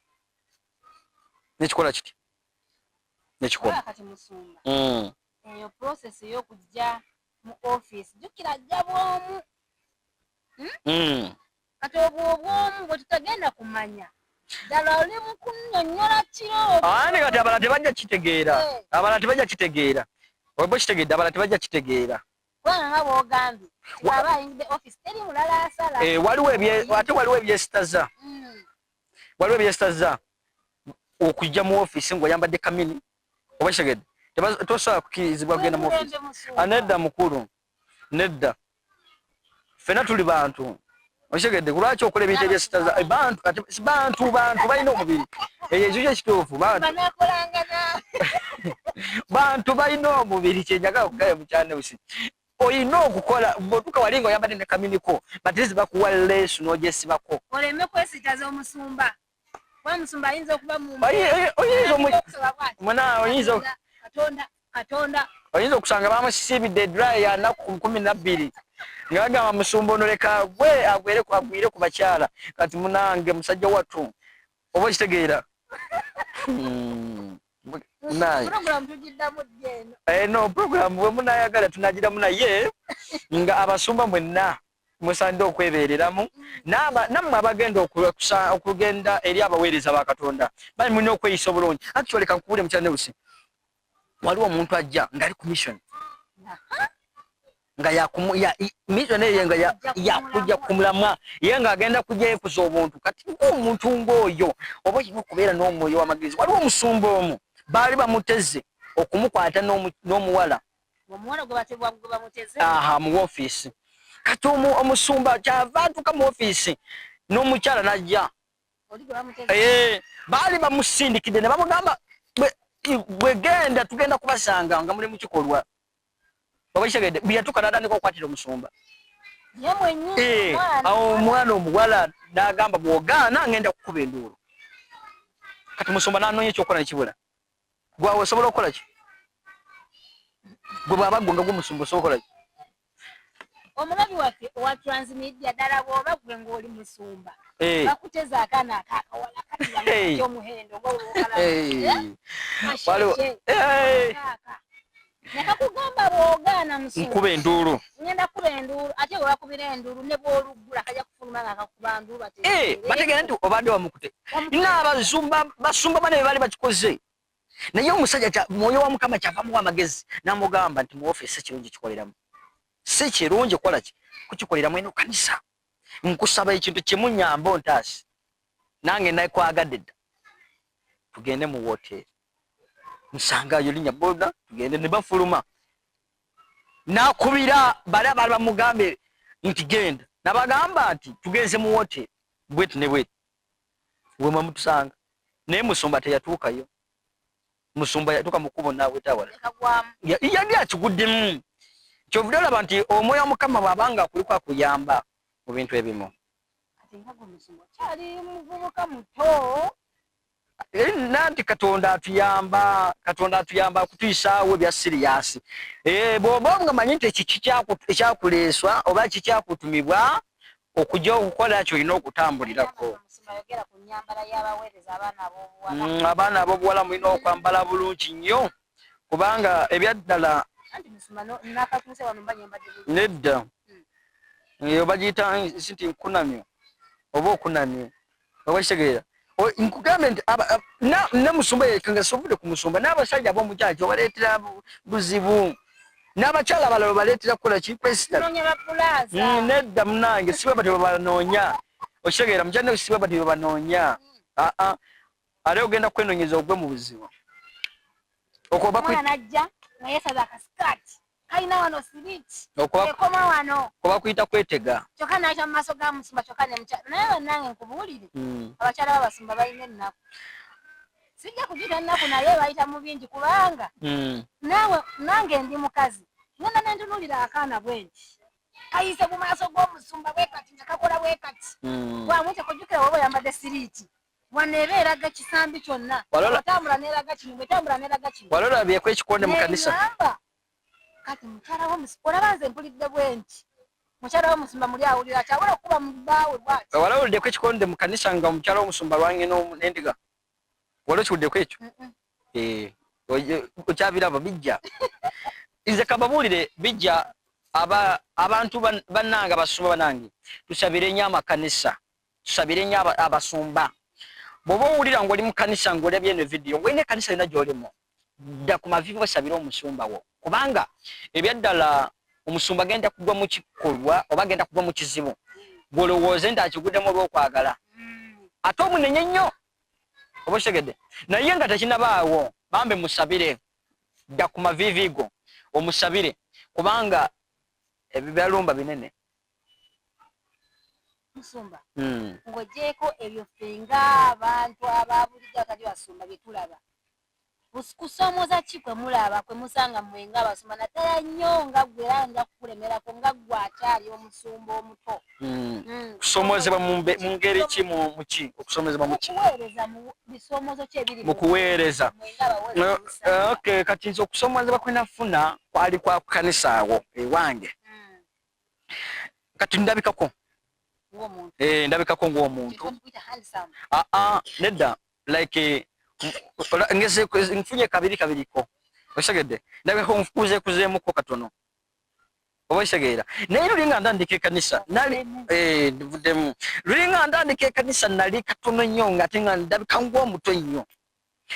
nekikola kiti nekikola mm. eyo process ey'okujja mu office jjukira ajja bw'omu hmm? hmm. Kati obwo obwomu bwe tutagenda kumanya ddala oli mu kunnyonnyola kiro ani kati abalala tebajja kitegeera eh. Abalala tebajja kitegeera oba okitegedde abalala tebajja kitegeera kubanga nga bw'ogambye aba ayingidde office teri mulala asala eh, waliwo ate waliwo ebyesitaza hmm. Waliwo ebyesitaza okujja mu ofiisi ng'oyambadde kamini oba kitegedde tosobola kukirizibwa kugenda mu ofiisi anedda mukulu nedda fena tuli bantu okitegedde kulwaki okola ebintu ebyesitaza eh, bantu ate bantu bantu balina omubiri eyo ekyo kyekituufu bantu bantu balina omubiri kyenjagala okugaya mukyaneusi olina okukola bwotuka wali nga oyambadde ne kaminiko batirizi bakuwa leesu n'ogyesibako oleme kwesitaza omusumba omusumba ayinza okuba oyinza okusanga bamusibidde dry ya naku 12 nga bagamba musumba ono leka agwe agwere agwire ku bakyala kati munange musajja wattu oba okitegeera hmm. eno eh, program bwe munayagala tunagiramu naye nga abasumba mwenna musaanidde okwebeereramu nammwe abagenda okugenda eri abaweereza ba katonda bali mulina okweyisa obulungi actually kankubule mukyala neusi waliwo omuntu ajja ng'ali ku mission nga mission eyo nga yakujja kumulamwa ye ng'agenda kujja yekuza obuntu kati ng'omuntu ng'oyo oba olina okubeera n'omwoyo w'amagezi waliwo omusumba omu baali bamuteze okumukwata n'omuwala omuwala gwe bamuteze aha mu ofiisi kati omusumba kyava atuuka mu ofiisi n'omukyala najja eh, baali bamusindikidde ne bamugamba bwegenda tugenda kubasanga nga muli mukikolwa oba kitegedde bweyatuuka natandika okukwatira omusumba eh, awo omwana omuwala n'agamba bw'ogaana ngenda kukuba enduulu kati musumba n'anoonya ekyokukola nekibula gwawe osobola okukola ki gwe bwaba gwe nga gwomusumba osobola okukola ki omulabi waffe owa transmedia ddala bw'oba gwe ng'oli musumba eh. bakuteza akaana akakawala kati omuhendo nakakugamba bw'ogaana musumba nkuba enduulu ngenda kuba enduulu ate Wakubira endulu ne bw'oluggula kajja kufuluma nga kakuba ndulu. Bategeera nti obadde wamukute. N'abazumba basumba bane baali bakikoze, naye omusajja mwoyo wa Mukama kyava muwa amagezi n'amugamba nti mu ofiisi si kirungi kikoleramu, si kirungi kukola ki kukikoleramu eno kanisa. Nkusaba ekintu kimu, nyamba ontaasi, nange nakwagadde dda, tugende mu woteeri nsangayo linya boda tugende. Ne bafuluma, nakubira bali abaali bamugambe nti genda, nabagamba nti tugenze mu woteeri bweti ne bweti wemwe mutusanga. Naye musumba teyatuukayo, musumba yatuuka mu kkubo naawetawala, yali akiguddemu. Kyovudde olaba nti omwoyo wa Mukama bw'abanga akuliko akuyamba mu bintu ebimu. Kyali muvubuka muto. Nanti Katonda atuyamba, Katonda atuyamba akutuyisaawo ebya serious. Bw'oba nga manyi nti eki ekyakuleeswa oba kikyakutumibwa okujja okukola kyolina okutambulirako. Abaana ab'obuwala mulina okwambala bulungi nnyo, kubanga ebyaddala nedda eyo bagiyita nti nkunamyo oba okunamye oba kitegeera. Nkugambe nti ne musumba yekanga sobudde ku musumba n'abasajja ab'omukyaki obaleetera buzibu, n'abakyala abalala obaleetera kukola ki? Kwesita. Nedda munange, si bwe batyo babanoonya. Okitegeera mukyala? Si bwe batyo babanoonya. Aa, ate ogenda kwenonyeza ogwe mu buzibu. Kalina wano slit ekoma wano. Oba kuyita kwetega. Kyokka nakyo mu maaso ga musumba, kyokka ne mukyala. Naye bannange, nkubuulire, abakyala b'abasumba balina ennaku. Sijja kugita nnaku, naye bayita mu bingi, kubanga naawe nange ndi mukazi, ngenda nentunuulira akaana bwe nti kayise mu maaso g'omusumba bwe kati nga kakola bwe kati. Bwamwite kujjukira woba oyambadde slit wano eba eraga kisambi kyonna, otambula neraga kino, bwetambula neraga kino. Wali olabyeko ekikonde mu kanisa? Neŋŋamba kati mukyala w'omusumba, olaba nze mpulidde bwe nti mukyala w'omusumba muli awulira kyawula okuba mu bbaawe bwati. Wali owuliddeko ekikonde mu kanisa nga omukyala w'omusumba lwange n'endiga? Wali okiwuliddeko ekyo? Okyabiraba bijja. Nze kababuulire, bijja. Abantu bannange, abasumba banange, tusabire nnyo amakanisa, tusabire nnyo abasumba. Bw'oba owulira ng'oli mu kanisa ng'olabye eno vidiyo, ng'olina ekkanisa yonna gy'olimu, dda ku mavivi osabire omusumba wo, kubanga ebyaddala omusumba agenda kugwa mu kikolwa oba agenda kugwa mu kizibu gw'olowooze nti akiguddemu olw'okwagala, ate omunenye nnyo oba okitegedde, naye nga tekinabaawo. Bambi musabire, dda ku mavivi go omusabire, kubanga ebyo byalumba binene. Musumba, ng'ogyeko ebyo, ffe ng'abantu aba bulijjo atali basumba bye tulaba, kusoomooza ki kwe mulaba kwe musanga mmwe ng'abasumba, naddala nnyo nga ggwe, era nja kukulemerako nga ggwe akyali omusumba omuto? Kusoomoozebwa mu ngeri ki? Mu ki okusomezebwa mu ki? Kuweereza, mu bisoomoozo ki ebiri mu kuweereza? Mmwe ng'abaweereza omusanga? Okay, kati nze okusoomoozebwa kwe nafuna kwali kwa kanisa awo ewange. Kati ndabikako ng'omuntu. Ndabikako ng'omuntu. Tukuyita handsome. Aa, nedda, like ngeze nfunye kabiri kabiriko, okitegedde? Ndabikako nkuzeekuzeemuko katono, oba okitegeera? Naye luli nga ntandika ekkanisa nali nvuddemu. Luli nga ntandika ekkanisa nali katono nnyo, nga ate nga ndabika ng'omuto nnyo,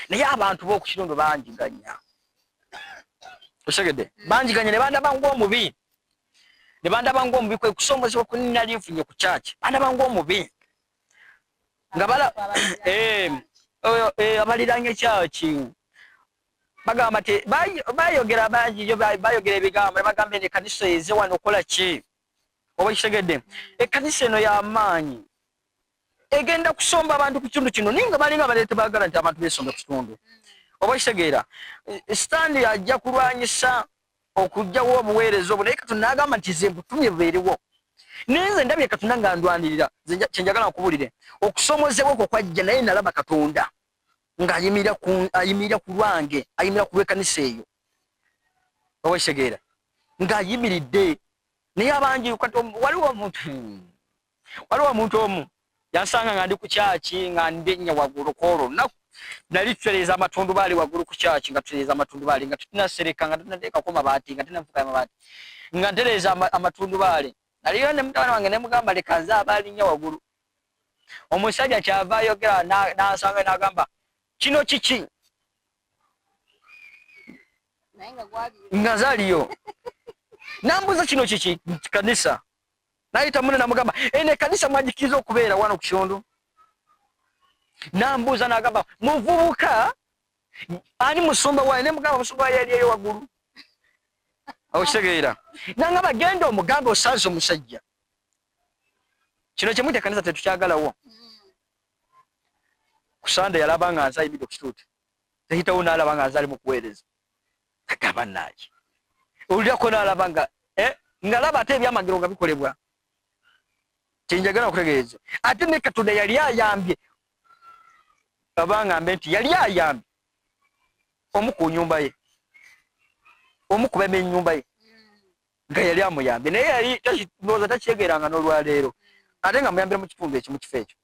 naye abantu b'oku kitundu banjiganya, okitegedde? Banjiganya ne bandaba ng'omubi, ne bandaba ng'omubi. Kwe kusoomozebwa kwe nali nfunye ku kyaki, bandaba ng'omubi nga bala oyo, abaliranye ekyaki bagamba ti bayogera bangi yo, bayogera ebigambo ne bagamba eno ekkanisa eze wano okola ki? Oba kitegedde? Ekkanisa eno y'amaanyi, egenda kusomba abantu ku kitundu kino, naye nga balinga baleeta baagala nti abantu besombe ku kitundu, oba kitegeera? Sitaani ajja kulwanyisa okugjawo obuweereza obwo, naye Katonda n'agamba nti ze mbutumye bubeerewo. Naye nze ndabye Katonda nga ndwanirira. Nze kyenjagala nkubulire, okusomozebwa okwo kwajja, naye nalaba Katonda ng'ayimirira ku ayimirira ku lwange, ayimirira ku lw'ekkanisa eyo, oba kitegeera? Ng'ayimiridde. Naye abangi kati waliwo omuntu omu yansanga nga ndi ku kyaki, nga ndinnya waggulu. Kwolwo olunaku nali tutereeza amatundubaali waggulu ku kyaki, nga tutereeza amatundubaali, nga tetunasereka, nga tetunateekako mabaati, nga tenafuka mabaati, nga ntereeza amatundubaali. Naliyo ne mutabani wange ne mugamba leka nze aba alinnya waggulu. Omusajja kyava ayogera n'ansanga n'agamba kino kiki? Nga zaaliyo. Nambuuza kino kiki? Kanisa. Nayita munne namugamba eno ekkanisa mwagikiriza okubeera wano ku kitundu? Nambuuza n'agamba muvubuka ani musumba wayo? Ne mugamba musumba wayo yali eyo waggulu. Okitegeera? Nangamba genda omugambe osanze omusajja. Kino kye muyita ekkanisa tetukyagalawo. Ku Sande yalaba nga nze ayimiridde ku kituuti. Yayitawo n'alaba nga nze ali mu kuweereza. Agamba naaki? Olulyako n'alaba nga eh, ng'alaba ate ebyamagero nga bikolebwa. Kyenjagala okutegeeza. Ate ne Katonda yali ayambye. Aba ngambe nti yali ayambye omu ku nyumba ye. Omu ku b'ennyumba ye. Nga yali amuyambye naye yali ndowooza takitegeeranga n'olwaleero ate nga muyambira mu kitundu ekyo mu kifo ekyo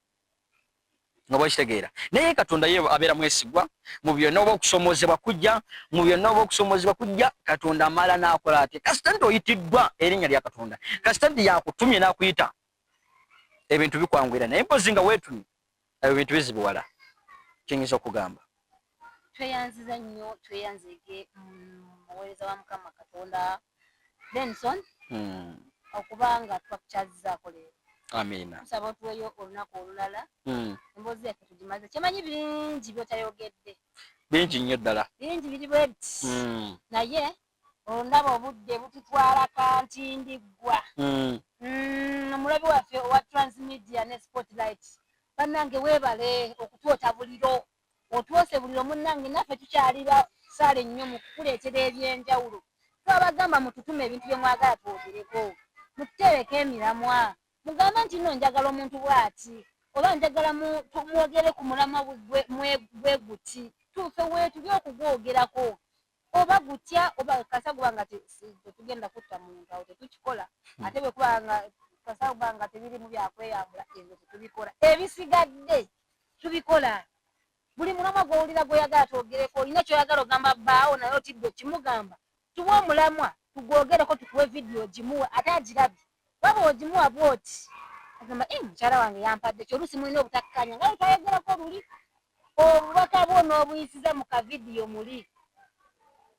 nga bwekitegeera naye Katonda ye abeera mwesigwa mu byonna oba okusoomoozebwa kujja mu byonna oba okusoomoozebwa kujja Katonda amala n'akola atya kasita nti oyitiddwa erinnya lya Katonda kasita nti yakutumye n'akuyita ebintu bikwanguyira naye mpozi nga weetumye ebyo bintu bizibuwala kyenyinza okugamba. Tweyanziza nnyo tweyanzeege muweereza wa Mukama Katonda Benson okuba nga twakukyazizaako leero. Amiina. Tusaba otuweeyo olunaku olulala emboozi yaffe tugimaze. Kyemanyi bingi by'otayogedde. Bingi nnyo ddala. Bingi biri bwe biti naye Ondaba obudde bututwala kantindiggwa. Omulabi waffe owa Transmedia ne Spotlight bannange weebale okutwota buliro. Otwose buliro munnange naffe tukyali basaale nnyo mu kukuleetera eby'enjawulo. Twabagamba mututume ebintu bye mwagala twogereko, mututeereko emiramwa, mugambe nti nno njagala omuntu bw'ati oba njagala mwogere ku mulamwa bwe guti, tufe weetuli okugwogerako. Oba gutya oba kasa guba nga tetugenda kutta muntu awo tetukikola ate bwe kuba nga kasa guba nga tebirimu byakweyambula ebyo tetubikola ebisigadde tubikola buli mulamwa gw'owulira gw'oyagala twogereko olina ky'oyagala ogamba bbaawo naye otidde okimugamba tuwe omulamwa tugwogereko tukuwe vidiyo ogimuwe ate agirabye waba ogimuwa bw'oti agamba eh, mukyala wange yampadde ki oluusi mulina obutakkanya nga bwe twayogerako luli obubaka bwo n'obuyisiza mu kavidiyo muli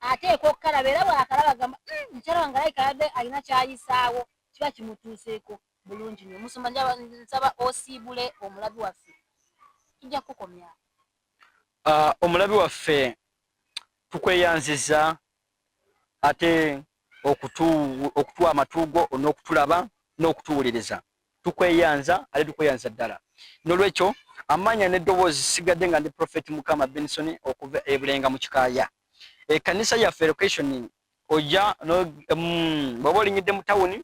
ateekwa okukalaba era bw'akalaba agamba mukyala wange alabika abadde alina ky'ayisaawo kiba kimutuuseeko bulungi nnyo. Omusumba nsaba osiibule omulabi waffe tujja kukukomyawo. Omulabi waffe tukweyanziza ate okutuwa amatu go n'okutulaba n'okutuwuliriza. Tukweyanza ate tukweyanza ddala. N'olwekyo amannya n'eddoboozi sigadde nga ndi Prophet Mukama Benson okuva e Bulenga mu Kikaaya. Ekkanisa yaffe location ojja bw'oba olinyidde mu tawuni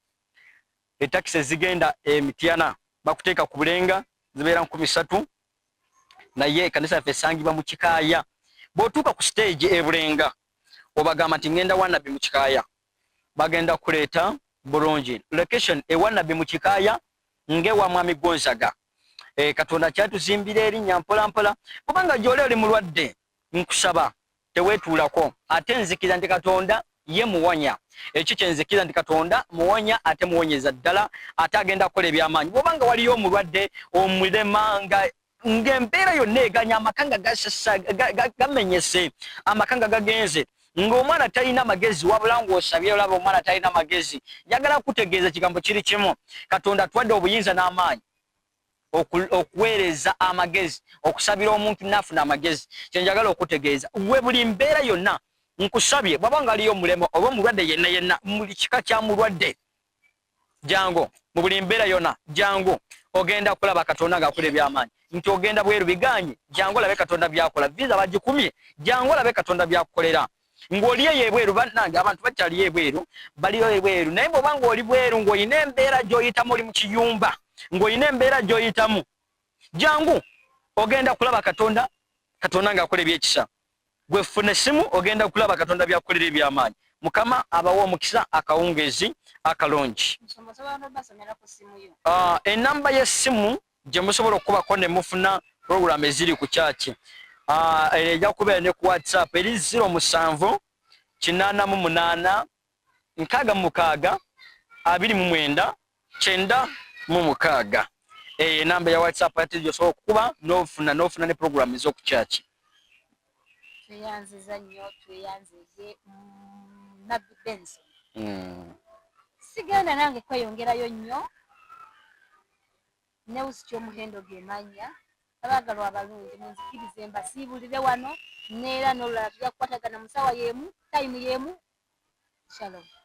etakisi ezigenda e Mityana bakuteeka ku Bulenga zibeera 3000 naye ekkanisa yaffe esangibwa mu Kikaaya. Bw'otuuka ku siteegi e Bulenga obagamba nti ngenda wa Nabbi mu Kikaaya bagenda kuleeta bulungi. Location ewa Nabbi mu Kikaaya ng'ewa Mwami Gonzaga. Katonda kyatuzimbira erinnya mpola mpola kubanga gy'oli oli mulwadde nkusaba teweetuulako ate nzikiriza nti Katonda ye muwonya. Ekyo kye nzikiriza nti Katonda muwonya ate muwonyeza ddala ate agenda kukola eby'amaanyi. Bw'oba nga waliyo omulwadde omulema nga ng'embeera yonna eganya amaka nga gamenyese amaka nga gagenze ng'omwana talina magezi wabula ng'osabye olaba omwana talina magezi njagala kutegeeza ekigambo kiri kimu Katonda atuwadde obuyinza n'amaanyi okuweereza amagezi okusabira omuntu n'afuna amagezi kye njagala okutegeeza gwe buli mbeera yonna nkusabye bw'aba nga aliyo omulema oba omulwadde yenna yenna buli kika kya mulwadde jangu mu buli mbeera yonna jangu ogenda kulaba Katonda ng'akola eby'amaanyi nti ogenda bweru biganye jangu olabe Katonda by'akola visa bagikumye jangu olabe Katonda by'akukolera ng'oli eyo ebweru bannange abantu bakyaliyo ebweru baliyo ebweru naye bw'oba ng'oli bweru ng'olina embeera gy'oyitamu oli mu kiyumba ng'olina embeera gy'oyitamu jangu ogenda kulaba Katonda Katonda ng'akola eby'ekisa gwe funa essimu ogenda kulaba Katonda by'akukolera eby'amaanyi Mukama abawe omukisa akawungeezi akalungi. Enamba y'essimu gye musobola okukubako ne mufuna pulogulaamu eziri ku kyaki ejja kubeera ne ku WhatsApp eri 07 88 66 29 96. Eyo enamba ya WhatsApp ate gyosobola okukuba n'ofuna ne program ez'okukyaki. Tweyanziza nnyo, tweyanzege Nabbi Benson. Sigenda nange kweyongerayo nnyo, Neusi Kyomuhendo gemanya. Abaagalwa abalungi, munzikirize mbasiibulire wano, neera n'olulala tujja kukwatagana mu ssaawa y'emu, tayimu y'emu. Shalom.